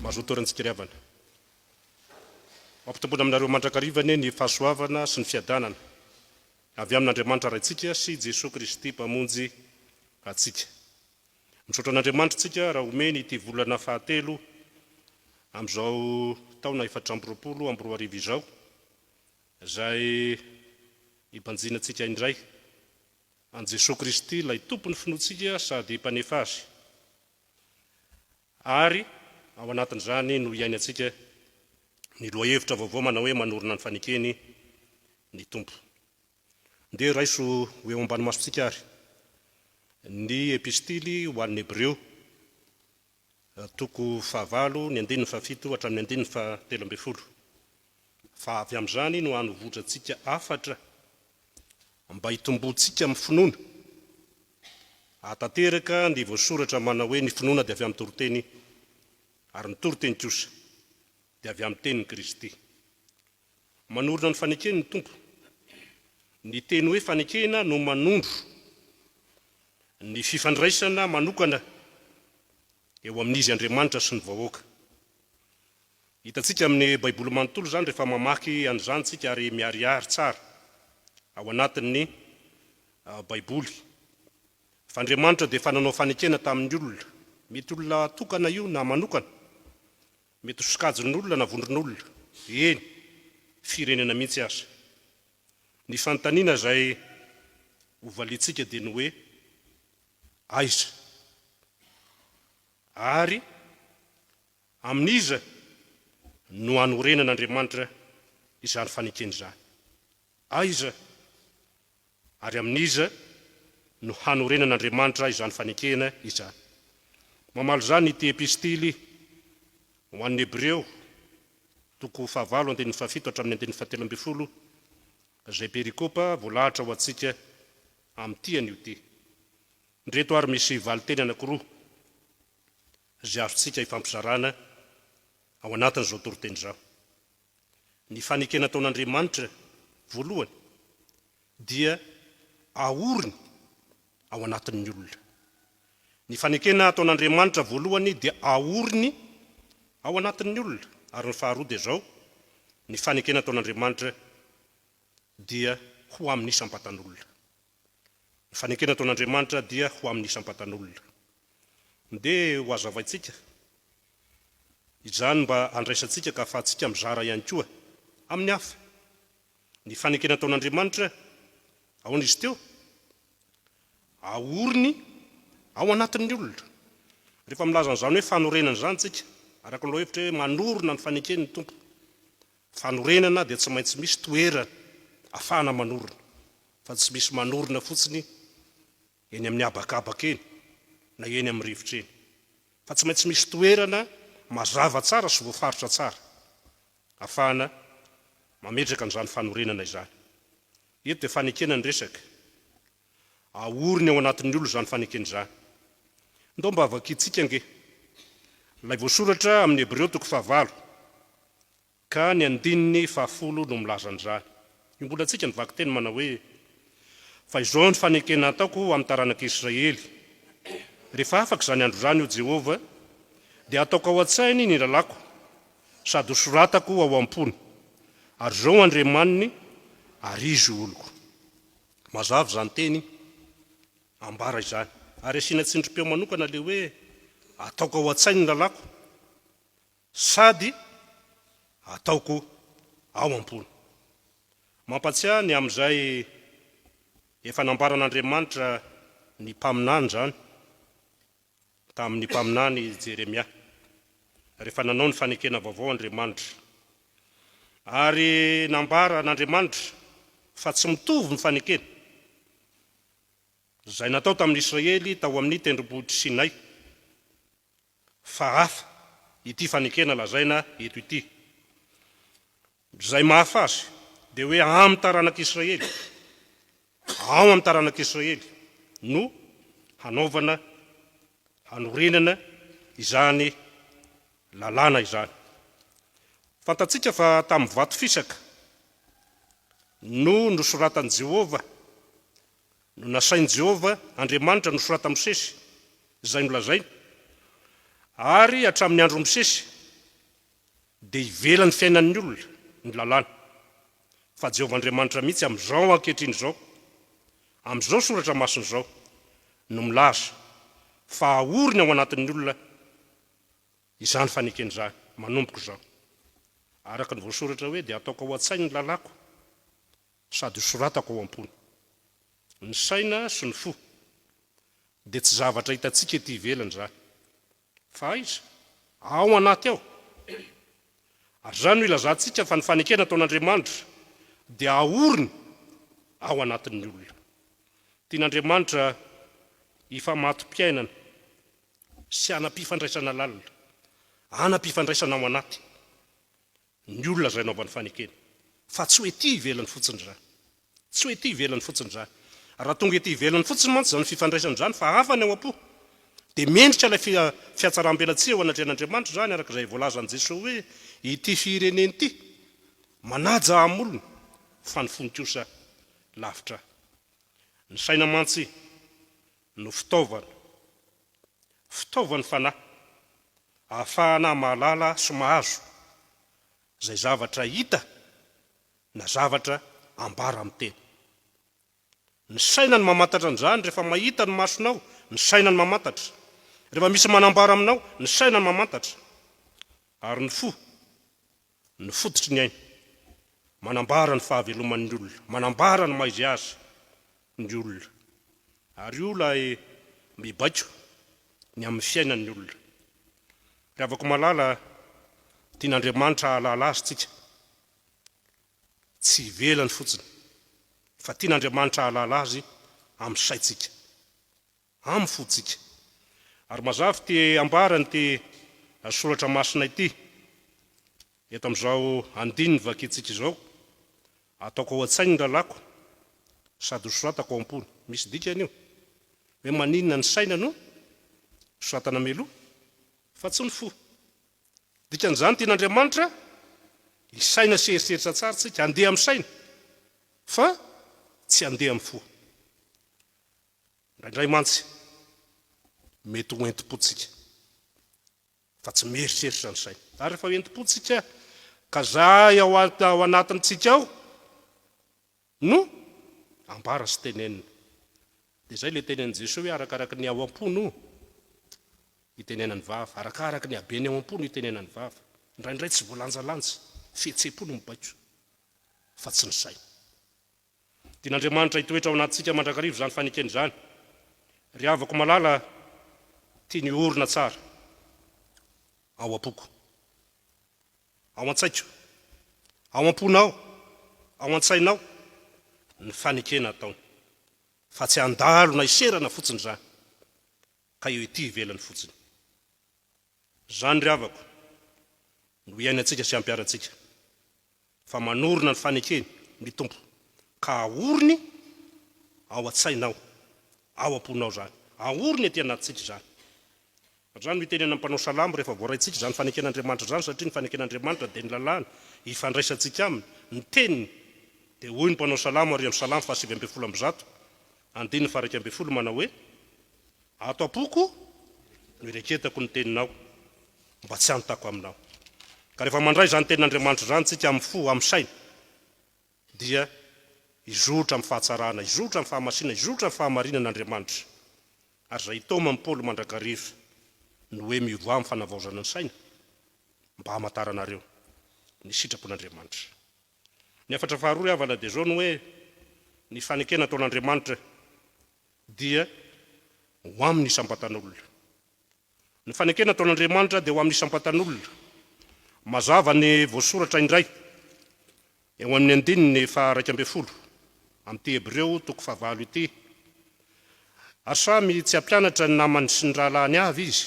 Mazoto ry havana. Mampitomboina aminareo mandrakariva anie ny fahasoavana sy ny fiadanana avy amin'Andriamanitra Raintsika sy Jesoa Kristy Mpamonjy antsika. Misaotra an'Andriamanitra isika raha omeny ity volana fahatelo amin'izao taona 2024 izao, izay hibanjinantsika indray. An'i Jesoa Kristy ilay Tompon'ny finoantsika sady Mpanefa azy. Ary ao anatin'izany no hiainantsika ny lohahevitra vaovao manao hoe Manorina ny fanekeny ny Tompo. Ndeha raiso ho eo ambany masontsika àry ny Epistily ho an'ny Hebreo, toko fahavalo, ny andininy fahafito hatramin'ny andininy fahatelo ambin'ny folo, fa avy amin'izany no hanovotrantsika hafatra mba hitomboantsika amin'ny finoana, hahatanteraka ny voasoratra manao hoe ny finoana dia avy amin'ny toriteny ary ny toriteny kosa dia avy amin'ny tenin'i Kristy. Manorina ny fanekeny ny Tompo. Ny teny hoe fanekena no manondro ny fifandraisana manokana eo amin'Izy Andriamanitra sy ny vahoaka. Hitantsika amin'ny Baiboly manontolo izany rehefa mamaky an'izany isika ary miharihary tsara ao anatin'ny Baiboly fa Andriamanitra dia efa nanao fanekena tamin'ny olona. Mety olona tokana io na manokana. Mety ho sokajin'olona na vondron'olona, eny, firenena mihitsy aza. Ny fanontaniana izay hovaliantsika dia ny hoe, Aiza? Ary amin'iza no hanorenan'Andriamanitra izany fanekena izany? Aiza? Ary amin'iza no hanorenan'Andriamanitra izany fanekena izany? Mamaly izany ity epistily ho an'ny Hebreo, toko fahavalo andininy fahafito hatramin'ny andininy fahatelo ambin'ny folo, izay perikopa voalahatra ho antsika amin'ity anio ity. Indreto ary misy valin-teny anankiroa izay azontsika ifampizarana ao anatin'izao toriteny izao. Ny fanekena ataon'Andriamanitra voalohany dia aoriny ao anatin'ny olona. Ny fanekena ataon'Andriamanitra voalohany dia aoriny ao anatin'ny olona. Ary ny faharoa dia izao, ny fanekena ataon'Andriamanitra dia ho amin'ny isam-batan'olona. Ny fanekena ataon'Andriamanitra dia ho amin'ny isam-batan'olona. Ndeha ho hazavaintsika izany mba handraisantsika ka ahafahantsika mizara ihany koa amin'ny hafa. Ny fanekena ataon'Andriamanitra, ahoana izy teo? Aoriny ao anatin'ny olona. Rehefa milaza an'izany hoe fanorenana izany isika, araka ny lohahevitra hoe manorina ny fanekeny ny Tompo. Fanorenana dia tsy maintsy misy toerana afahana manorina, fa tsy misy manorina fotsiny eny amin'ny habakabaka eny na eny amin'ny rivotra eny, fa tsy maintsy misy toerana mazava tsara sy voafaritra tsara afahana mametraka an'izany fanorenana izany. Eto dia fanekena ny resaka. Aoriny ao anatin'ny olona izany fanekena izany. Ndao mba vakintsika ange ilay voasoratra amin'ny Hebreo toko fahavalo. Ka ny andininy fahafolo no milaza an'izany. Iombonantsika ny vakiteny manao hoe, Fa izao no fanekena hataoko amin'ny taranak'i Israely, Rehefa afaka izany andro izany, hoy Jehovah, dia hataoko ao an-tsainy ny lalàko, sady hosoratako ao am-pony, ary izao ho Andriamaniny, ary izy ho oloko. Mazava izany teny ambara izany. Ary asiana tsindrim-peo manokana ilay hoe, Ataoko ao an-tsainy ny lalàko. Sady ataoko ao am-pony. Mampatsiahy ny amin'izay efa nambaran'Andriamanitra ny mpaminany izany tamin'ny mpaminany Jeremia, rehefa nanao ny fanekena vaovao Andriamanitra. Ary nambaran'Andriamanitra fa tsy mitovy ny fanekena izay natao tamin'ny Israely tao amin'ny tendrombohitr'i Sinay. Fa hafa ity fanekena lazaina eto ity. Izay mahafa azy dia hoe amin'ny taranak'Israely, ao amin'ny taranak'Israely no hanaovana, hanorenana izany lalàna izany. Fantatsika fa tamin'ny vato fisaka no nosoratan'i Jehovah No nasain'i Jehovah Andriamanitra nosoratan'i Mosesy izay nolazainy, ary hatramin'ny andron'i Mosesy dia ivelan'ny fiainan'ny olona ny lalàna, fa Jehovah Andriamanitra mihitsy amin'izao ankehitriny izao, amin'izao Soratra Masina izao, no milaza fa haoriny ao anatin'ny olona izany fanekena izany, manomboka izao. Araka ny voasoratra hoe, Dia hataoko ao an-tsainy ny lalàko. Sady ho soratako ao am-pony. Ny saina sy ny fo dia tsy zavatra hitantsika ety ivelany izany. Fa aiza? Ao anaty ao. Ary izany no ilazantsika fa ny fanekena ataon'Andriamanitra dia aoriny ao anatin'ny olona. Tian'Andriamanitra hifamato-piainana sy hanam-pifandraisana lalina, hanam-pifandraisana ao anaty. ny olona izay anaovany fanekena, fa tsy ho ety ivelany fotsiny izany. Tsy ho ety ivelany fotsiny izany. Raha tonga ety ivelany fotsiny mantsy izany fifandraisana izany fa hafa ny ao am-po, dia mendrika ilay fihatsaram-belatsihy eo anatrehan'Andriamanitra izany, araka izay voalazan'i Jesoa hoe, Ity firenena ity manaja ahy molony, fa ny fony kosa lavitra ahy. Ny saina mantsy no fitaovana, fitaovan'ny fanahy, ahafahana mahalala sy mahazo izay zavatra hita na zavatra ambara amin'ny tena. Ny saina no mamantatra an'izany, rehefa mahita ny masonao, ny saina no mamantatra. Rehefa misy manambara aminao, ny saina no mamantatra. Ary ny fo no fototry ny aina. Manambara ny fahaveloman'ny olona, manambara ny maha izy azy ny olona. Ary io ilay mibaiko ny amin'ny fiainan'ny olona. Ry havako malala, tian'Andriamanitra hahalala Azy tsika. Tsy ivelany fotsiny, fa tian'Andriamanitra hahalala Azy amin'ny saintsika. Amin'ny fontsika. Ary mazava ity ambaran'ity soratra masina ity eto amin'izao andininy vakintsika izao, Ataoko ao an-tsainy ny lalàko, sady hosoratako ao am-pony. Misy dikany io, hoe maninona ny saina no soratana mialoha fa tsy ny fo. Dikan'izany tian'Andriamanitra hisaina sy hieritreritra tsara isika, handeha amin'ny saina fa tsy handeha amin'ny fo. Indraindray mantsy mety ho entim-po tsika fa tsy mieritreritra ny saina. Ary rehefa entim-po tsika ka zay ao ao anatintsika ao no ambara sy tenenina. Dia izay ilay tenenin'i Jesoa hoe arakaraky ny ao am-po no itenenan'ny vava, arakaraky ny haben'ny ao am-po no itenenan'ny vava. Indraindray tsy voalanjalanja, fihetseham-po no mibaiko fa tsy ny saina. Tian'Andriamanitra hitoetra ao anatintsika mandrakariva izany fanekena izany. Ry havako malala, tiany hiorina tsara ao am-poko, ao an-tsaiko, ao am-ponao, ao an-tsainao ny fanekena ataony, fa tsy handalo na hiserana fotsiny izany, ka eo ety ivelany fotsiny. Izany ry havako no iainantsika sy ampiharantsika fa manorina ny fanekeny ny Tompo ka aoriny ao an-tsainao, ao am-ponao izany, aoriny aty anatintsika izany. Ary izany no itenenan'ny mpanao salamo rehefa voaraintsika izany faneken'Andriamanitra izany satria ny faneken'Andriamanitra dia ny lalàny ifandraisantsika aminy, ny teniny, dia hoy ny mpanao salamo ary amin'ny salamo faha 119 andininy faha 11 manao hoe, Ato am-poko no ireketako ny teninao, mba tsy hanontako aminao. Ka rehefa mandray izany tenin'Andriamanitra izany isika amin'ny fo, amin'ny saina, dia hizotra amin'ny fahatsarana, hizotra amin'ny fahamasinana, hizotra amin'ny fahamarinana Andriamanitra. Ary izay itaoman'i Paoly mandrakariva ny hoe miovà amin'ny fanavaozana ny saina, mba hamantaranareo ny sitrapon'Andriamanitra. Ny hafatra faharoa ry havana dia izao ny hoe, ny fanekena ataon'Andriamanitra dia ho amin'ny isam-batan'olona. Ny fanekena ataon'Andriamanitra dia ho amin'ny isam-batan'olona. Mazava ny voasoratra indray eo amin'ny andininy faha-11 amin'ity Hebreo toko fahavalo ity, Ary samy tsy hampianatra ny namany sy ny rahalahiny avy izy,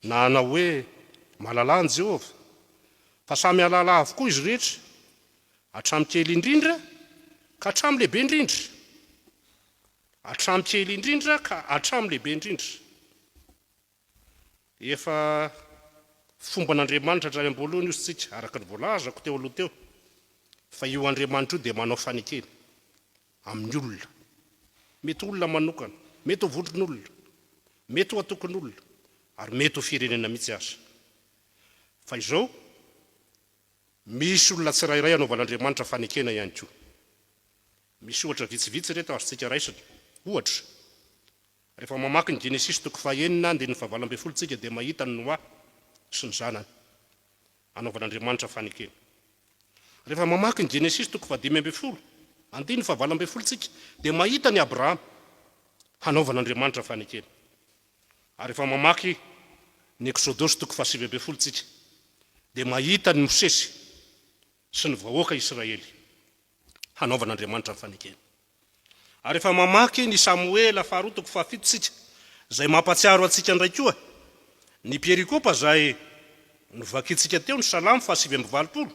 na hanao hoe, Malalà an'i Jehovah, fa samy hahalala avokoa izy rehetra, hatramin'ny kely indrindra ka hatramin'ny lehibe indrindra. Hatramin'ny kely indrindra ka hatramin'ny lehibe indrindra. Efa fomban'Andriamanitra hatrany am-boalohany io isika, araka ny voalazako teo aloha teo, fa io Andriamanitra io dia manao fanekena amin'ny olona. Mety ho olona manokana, mety ho vondron'olona, mety ho antokon'olona, ary mety ho firenena mihitsy aza. Fa izao, misy olona tsirairay anaovan'Andriamanitra fanekena ihany koa. Misy ohatra vitsivitsy ireto azontsika raisina. Ohatra, rehefa mamaky ny Genesisy toko fahenina andininy fahavalo ambin'ny folo isika dia mahita an'i Noa sy ny zanany anaovan'Andriamanitra fanekena. Rehefa mamaky ny Genesisy toko fahadimy ambin'ny folo. Andininy fahavalo ambin'ny folo tsika dia mahita an'i Abrahama hanaovan'Andriamanitra fanekena. Ary rehefa mamaky ny Eksodosy toko fahasivy ambin'ny folo tsika dia mahita an'i Mosesy sy ny vahoaka Israely hanaovan'Andriamanitra ny fanekena. Ary rehefa mamaky ny Samoela faharoa toko fahafito isika, izay mampahatsiaro antsika indray koa ny perikopa izay novakintsika teo, ny Salamo fahasivy amby valopolo,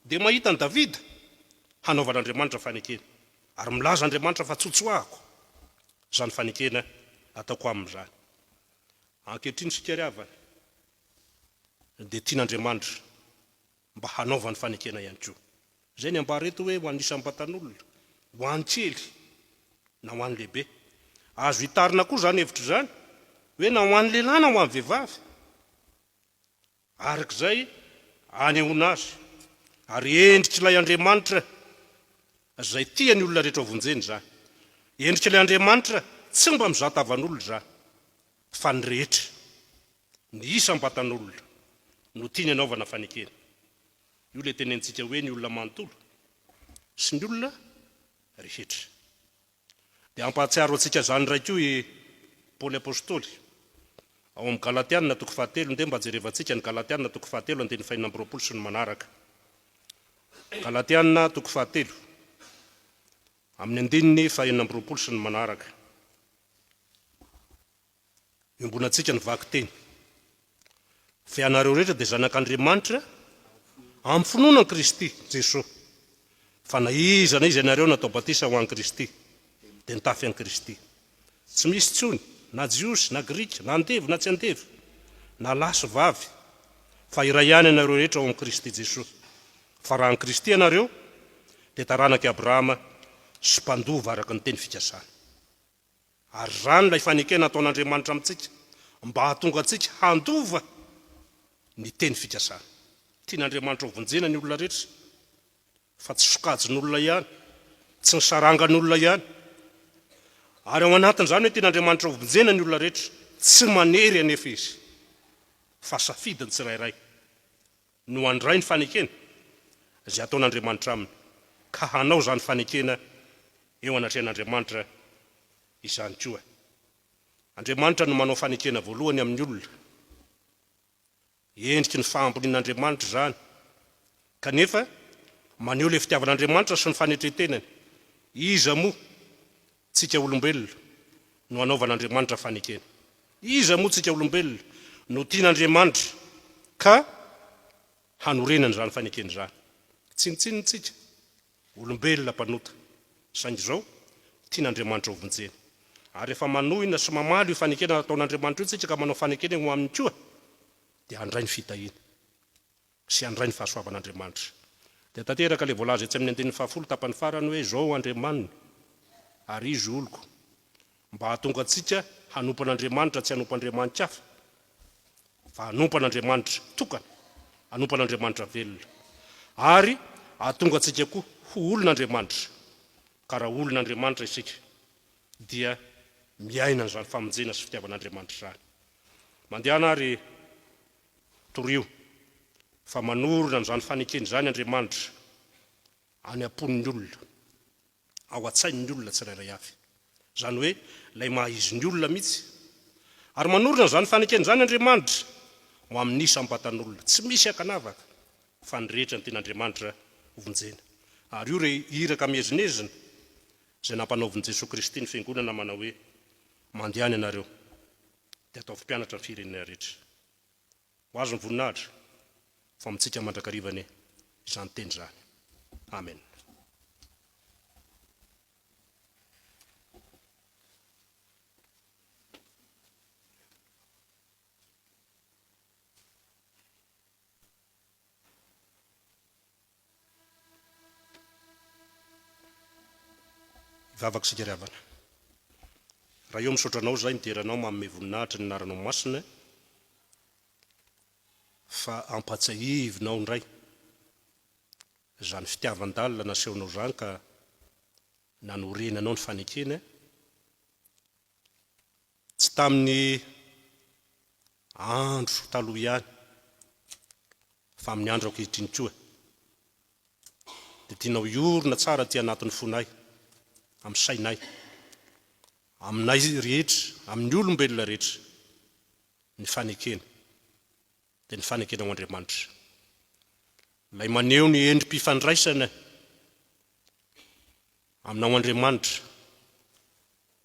dia mahita an'i Davida hanaovan'Andriamanitra fanekena. Ary milaza Andriamanitra fa tsotsoahako izany fanekena ataoko aminy izany. Ankehitriny isika ry havana dia tian'Andriamanitra mba hanaovany fanekena ihany koa. Izay ny ambara eto hoe ho an'ny isam-batan'olona, ho an'ny kely na ho an'ny lehibe. Azo itarina koa izany hevitra izany hoe na ho an'ny lehilahy na ho an'ny vehivavy. Araka izay anehoana azy. Ary endrik'ilay Andriamanitra izay tia ny olona rehetra hovonjena izany. Endrik'ilay Andriamanitra tsy mba mizaha tavan'olona izany, fa ny rehetra. Ny isam-batan'olona no tiany hanaovana fanekena. Io ilay tenenintsika hoe ny olona manontolo sy ny olona rehetra. Dia hampahatsiaro antsika izany indray koa i Paoly Apostoly ao amin'ny Galatiana toko fahatelo. Ndeha mba jerevantsika ny Galatiana toko fahatelo andininy fahenina amby roapolo sy ny manaraka. Galatiana toko fahatelo amin'ny andininy fahenina amby roapolo sy ny manaraka. Iombonantsika ny vakiteny. Fa ianareo rehetra dia zanak'Andriamanitra amin'ny finoana an'i Kristy Jesoa. Fa na iza na iza ianareo natao batisa ho an'i Kristy, dia nitafy an'i Kristy. Tsy misy intsony na Jiosy na Grika, na andevo na tsy andevo, na lahy sy vavy, fa iray ihany ianareo rehetra ao amin'i Kristy Jesoa. Fa raha an'i Kristy ianareo, dia taranak'i Abrahama sy mpandova araka ny teny fikasana. Ary izany ilay fanekena ataon'Andriamanitra amintsika mba hahatonga antsika handova ny teny fikasana. Tian'Andriamanitra hovonjena ny olona rehetra, fa tsy sokajin'olona ihany, tsy ny sarangan'olona ihany. Ary ao anatin'izany hoe tian'Andriamanitra hovonjena ny olona rehetra, tsy manery anefa Izy, fa safidin'ny tsirairay no handray ny fanekena izay ataon'Andriamanitra aminy, ka hanao izany fanekena eo anatrehan'Andriamanitra izany koa. Andriamanitra no manao fanekena voalohany amin'ny olona. Endriky ny fahambonian'Andriamanitra izany, kanefa maneho ilay fitiavan'Andriamanitra sy ny fanetren-tenany. Iza moa tsika olombelona no anaovan'Andriamanitra fanekena? Iza moa tsika olombelona no tian'Andriamanitra ka hanorenany izany fanekena izany? Tsinontsinona tsika, olombelona mpanota, saingy izao tian'Andriamanitra hovonjena. Ary rehefa manohina sy mamaly io fanekena nataon'Andriamanitra io tsika ka manao fanekena eo aminy koa, dia handray ny fitahiany. sy handray ny fahasoavan'Andriamanitra. Dia tanteraka ilay voalaza etsy amin'ny andininy fahafolo tapany farany hoe, Izao Andriamaniny, ary Izy oloko, mba hahatonga antsika hanompo an'Andriamanitra tsy hanompo andriamani-kafa, fa hanompo an'Andriamanitra tokana, hanompo an'Andriamanitra velona, ary hahatonga antsika koa ho olon'Andriamanitra. Ka raha olon'Andriamanitra isika, dia miaina an'izany famonjena sy fitiavan'Andriamanitra izany. Mandehana ary Torio fa manorina an'izany fanekena izany Andriamanitra any am-pon'ny olona, ao an-tsain'ny olona tsirairay avy. Izany hoe ilay maha izy ny olona mihitsy. Ary manorina an'izany fanekena izany Andriamanitra ho amin'ny isam-batan'olona. Tsy misy ankanavaka fa ny rehetra no tian'Andriamanitra hovonjena. Ary io re iraka miezinezina izay nampanaovin'i Jesoa Kristy ny Fiangonana manao hoe, Mandehana ianareo dia ataovy mpianatra ny firenena rehetra. Ho azy ny voninahitra, fa amintsika mandrakariva anie izany teny izany. Amen. Hivavaka isika ry havana. Ray ô misaotra Anao izahay midera Anao manome voninahitra ny anaranao masina fa ampatsiahivinao indray izany fitiavan-dalina nasehonao izany ka nanorenanao ny fanekena tsy tamin'ny andro taloha ihany fa amin'ny andro ankehitriny koa. Dia tianao hiorina tsara aty anatin'ny fonay, amin'ny sainay, aminay rehetra, amin'ny olombelona rehetra, ny fanekena, dia ny fanekena ho Andriamanitra. Ilay maneho ny endri-pifandraisana aminao Andriamanitra,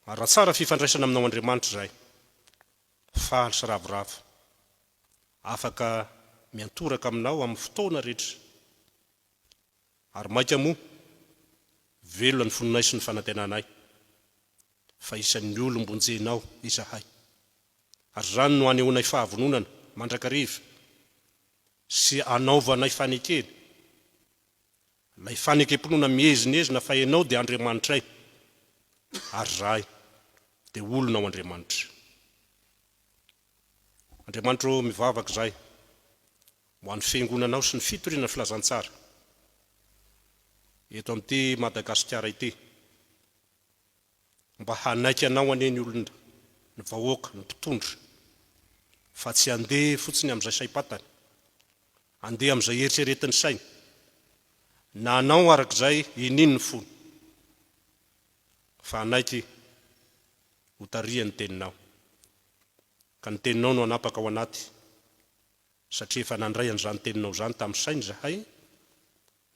ary raha tsara fifandraisana aminao Andriamanitra izahay, faly sy ravoravo, afaka miantoraka aminao amin'ny fotoana rehetra, ary mainka moa, velona ny fononay sy ny fanantenanay fa isan'ny olom-bonjenao izahay, ary izany no anehoanay fahavononana mandrakariva sy anaovanay fanekena, ilay fanekem-pinoana miezinezina fa Ianao dia Andriamanitray ary izahay dia olonao Andriamanitra. Andriamanitra ô, mivavaka izahay ho an'ny Fiangonanao sy ny fitoriana ny Filazantsara eto amin'ity Madagasikara ity. Mba hanaiky anao anie ny olona, ny vahoaka, ny mpitondra, fa tsy handeha fotsiny amin'izay saim-patany, handeha amin'izay eritreretin'ny sainy, na hanao araka izay inian'ny fony, fa hanaiky ho tarihan'ny Teninao. Ka ny Teninao no hanapaka ao anaty, satria efa nandray an'izany Teninao izany tamin'ny saina izahay,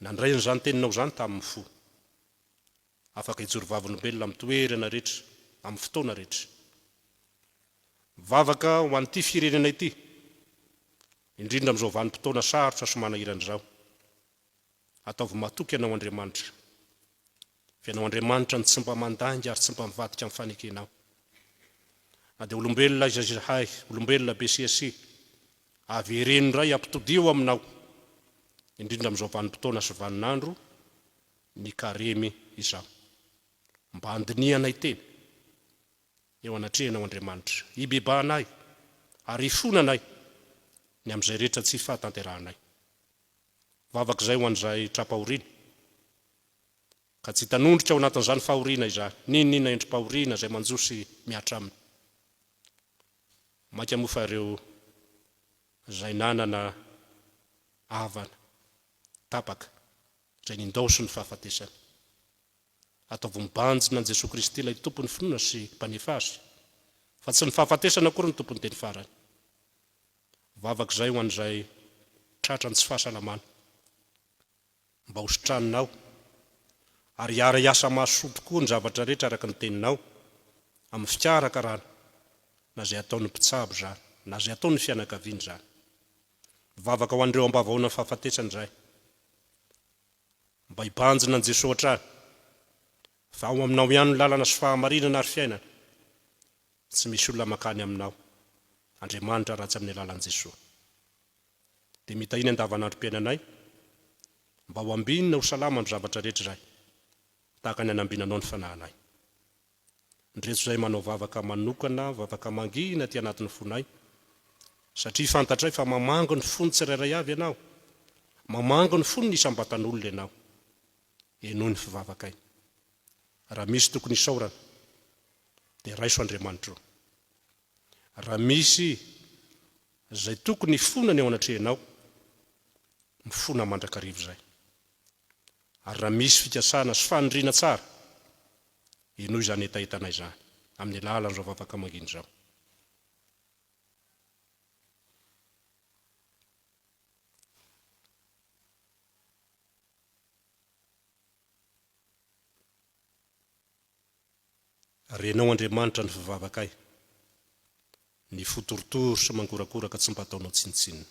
nandray an'izany Teninao izany tamin'ny fo. Afaka hijoro vavolombelona amin'ny toerana rehetra, amin'ny fotoana rehetra. Mivavaka ho an'ity firenena ity, indrindra amin'izao vanim-potoana sarotra sy manahirana izao. Ataovy matoky Ianao Andriamanitra. Fa Ianao Andriamanitra no tsy mba mandainga ary tsy mba mivadika amin'ny fanekenao. Na dia olombelona aiza izahay, olombelona be siasia, avereno indray ampitodio aminao, indrindra amin'izao vanim-potoana sy vaninandro ny karemy izao. Mba handinihanay tena eo anatrehanao Andriamanitra, hibebahanay ary hifonanay ny amin'izay rehetra tsy fahatanterahanay. Vavaka izay ho an'izay tra-pahoriana, ka tsy hitanondrika ao anatin'izany fahoriana izany, n'inon'inona endri-pahoriana izay manjo sy mihatra aminy. Mainka moa fa ireo izay nanana havana tapaka izay nindaosin'ny fahafatesana. Ataovy mibanjina an'i Jesoa Kristy ilay Tompon'ny finoana sy Mpanefa azy, fa tsy ny fahafatesana akory no tompon'ny teny farany. Vavaka izay ho an'izay tratran'ny tsy fahasalamana, mba ho sitraninao, ary hiara-hiasa mahasoa tokoa ny zavatra rehetra araka ny teninao, amin'ny fikarakarana, na izay ataon'ny mpitsabo izany, na izay ataon'ny fianakaviana izany. Mivavaka ho an'ireo ambavahoanan'ny fahafatesana izahay. Mba hibanjina an'i Jesoa hatrany, fa ao aminao ihany no lalana sy fahamarinana ary fiainana. Tsy misy olona mankany aminao, Andriamanitra, raha tsy amin'ny alalan'i Jesoa. Dia mitahia ny andavanandrom-piainanay, mba ho ambinina ho salama amin'ny zavatra rehetra izahay, tahaka ny anambinanao ny fanahinay. Ndreto izay manao vavaka manokana, vavaka mangina aty anatin'ny fonay, satria fantatray fa mamangy ny fon'ny tsirairay avy Ianao, mamangy ny fon'ny isam-batan'olona Ianao. Henoy ny fivavakay. Raha misy tokony hisaorana, dia raiso Andriamanitra o. Raha misy izay tokony hifonana eo anatrehanao, mifona mandrakariva izay. Ary raha misy fikasana sy faniriana tsara, henoy izany hetahetanay izany, amin'ny alalan'izao vavaka mangina izao. Renao Andriamanitra ny fivavakay, ny fo torotoro sy mangorakoraka tsy mba ataonao tsinontsinona.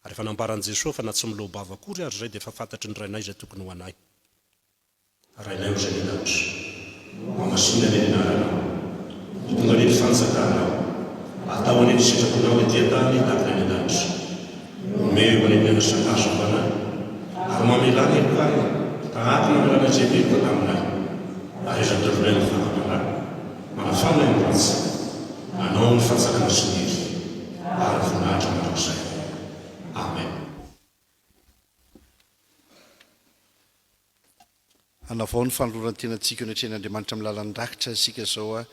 Ary efa nambaran'i Jesoa fa na tsy miloa-bava akory ary izay dia efa fantatry ny Rainay izay tokony ho anay. Rainay izay any an-danitra, Hohamasina anie ny anaranao, Ho tonga anie ny fanjakanao, Atao anie ny sitraponao ety an-tany tahaka ny any an-danitra. Omeo anie ny aina sahaza ho anay, ary mamelà ny helokay tahaka ny namelanay izay meloka taminay, ary aza tondroinay amin'ny fakam-panahy, manafana ny ratsy. Anao ny fanjakana sy ny hery ary ny voninahitra mandrakizay. Amen. Hanavao ny fanoloran-tenantsika eo anatrehan'Andriamanitra amin'ny lalan'ny rakitra isika izao.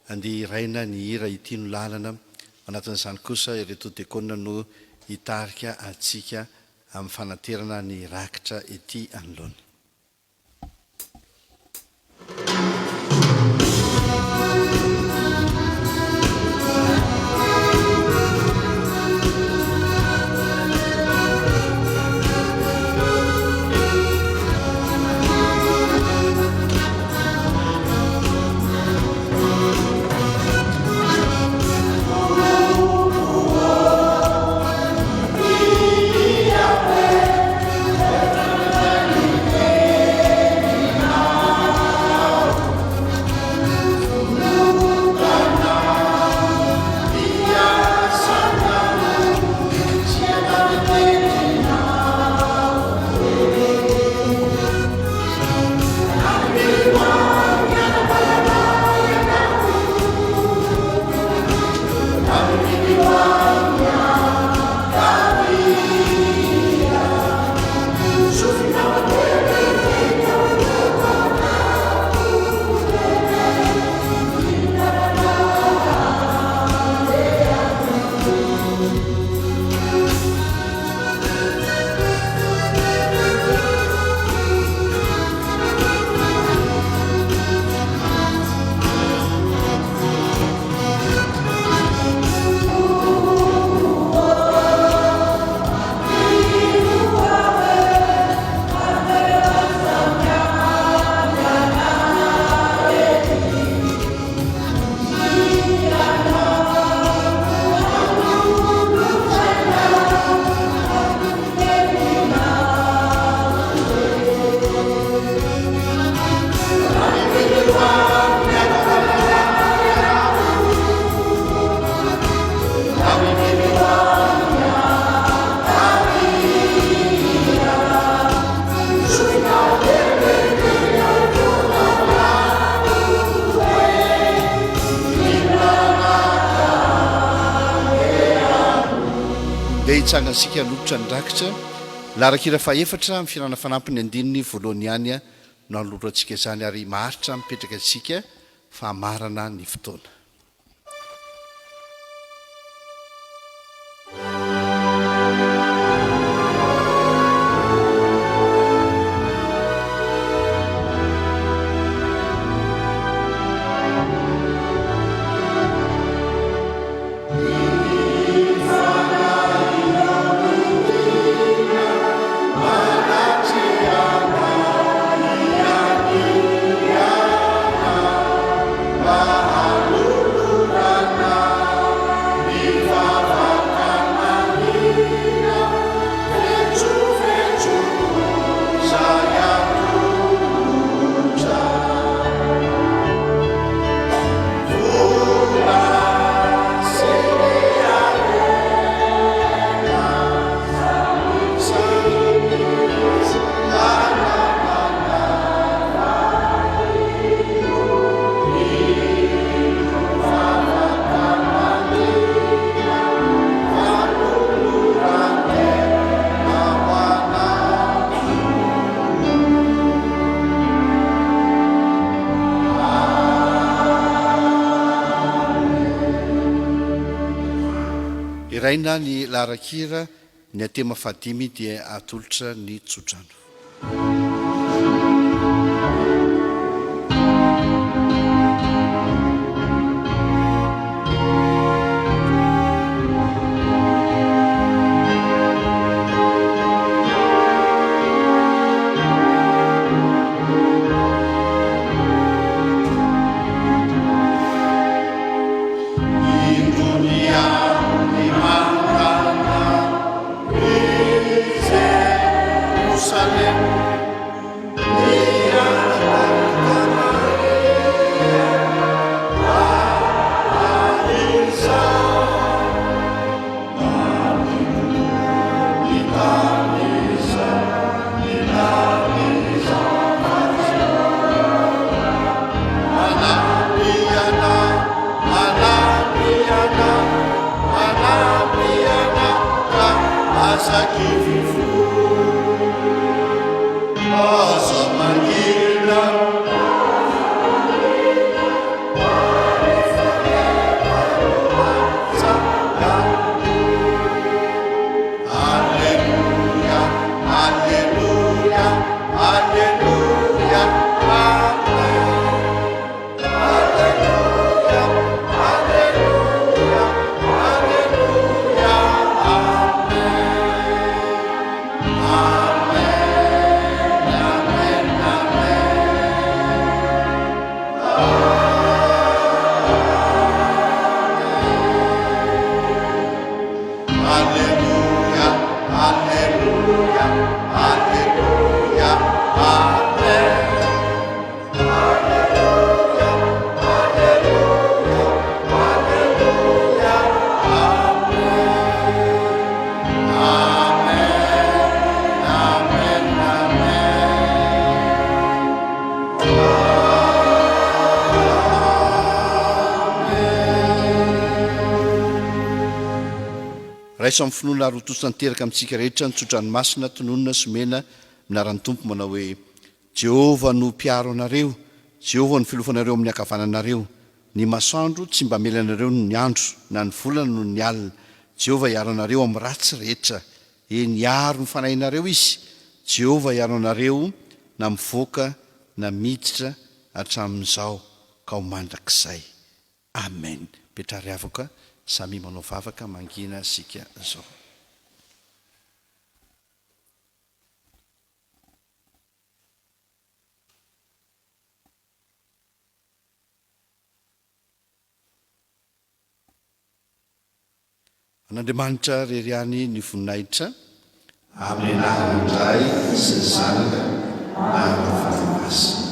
Andeha hiraina ny hira Ity no lalana. Ao anatin'izany kosa ireto dekona no hitarika antsika. amin'ny fanaterana ny rakitra ety anoloana. Ndeha hitsangantsika hanolotra ny rakitra. Laharan-kira fahefatra amin'ny fihirana fanampiny andininy voalohany ihany no hanolorantsika izany ary maharitra mipetraka isika fa hamarana ny fotoana. Hiraina ny laharan-kira Ny atema fahadimy dia atolotra ny tsodrano. Raiso amin'ny finoana ary ho tojo tanteraka amintsika rehetra ny tsodrano masina tononina sy omena amin'ny anaran'ny Tompo manao hoe, Jehovah no mpiaro anareo, Jehovah no filofanareo amin'ny ankavananareo. Ny masoandro tsy mba hamely anareo noho ny andro, na ny volana noho ny alina. Jehovah hiaro anareo amin'ny ratsy rehetra. Eny, hiaro ny fanahinareo Izy. Jehovah hiaro anareo na mivoaka na miditra hatramin'izao ka ho mandrakizay. Amen. Petrary avoka, samia manao vavaka mangina isika zao. An'Andriamanitra rery ihany ny voninahitra. Amin'ny anaran'ny Ray sy ny Zanaka ary ny Fanahy Masina.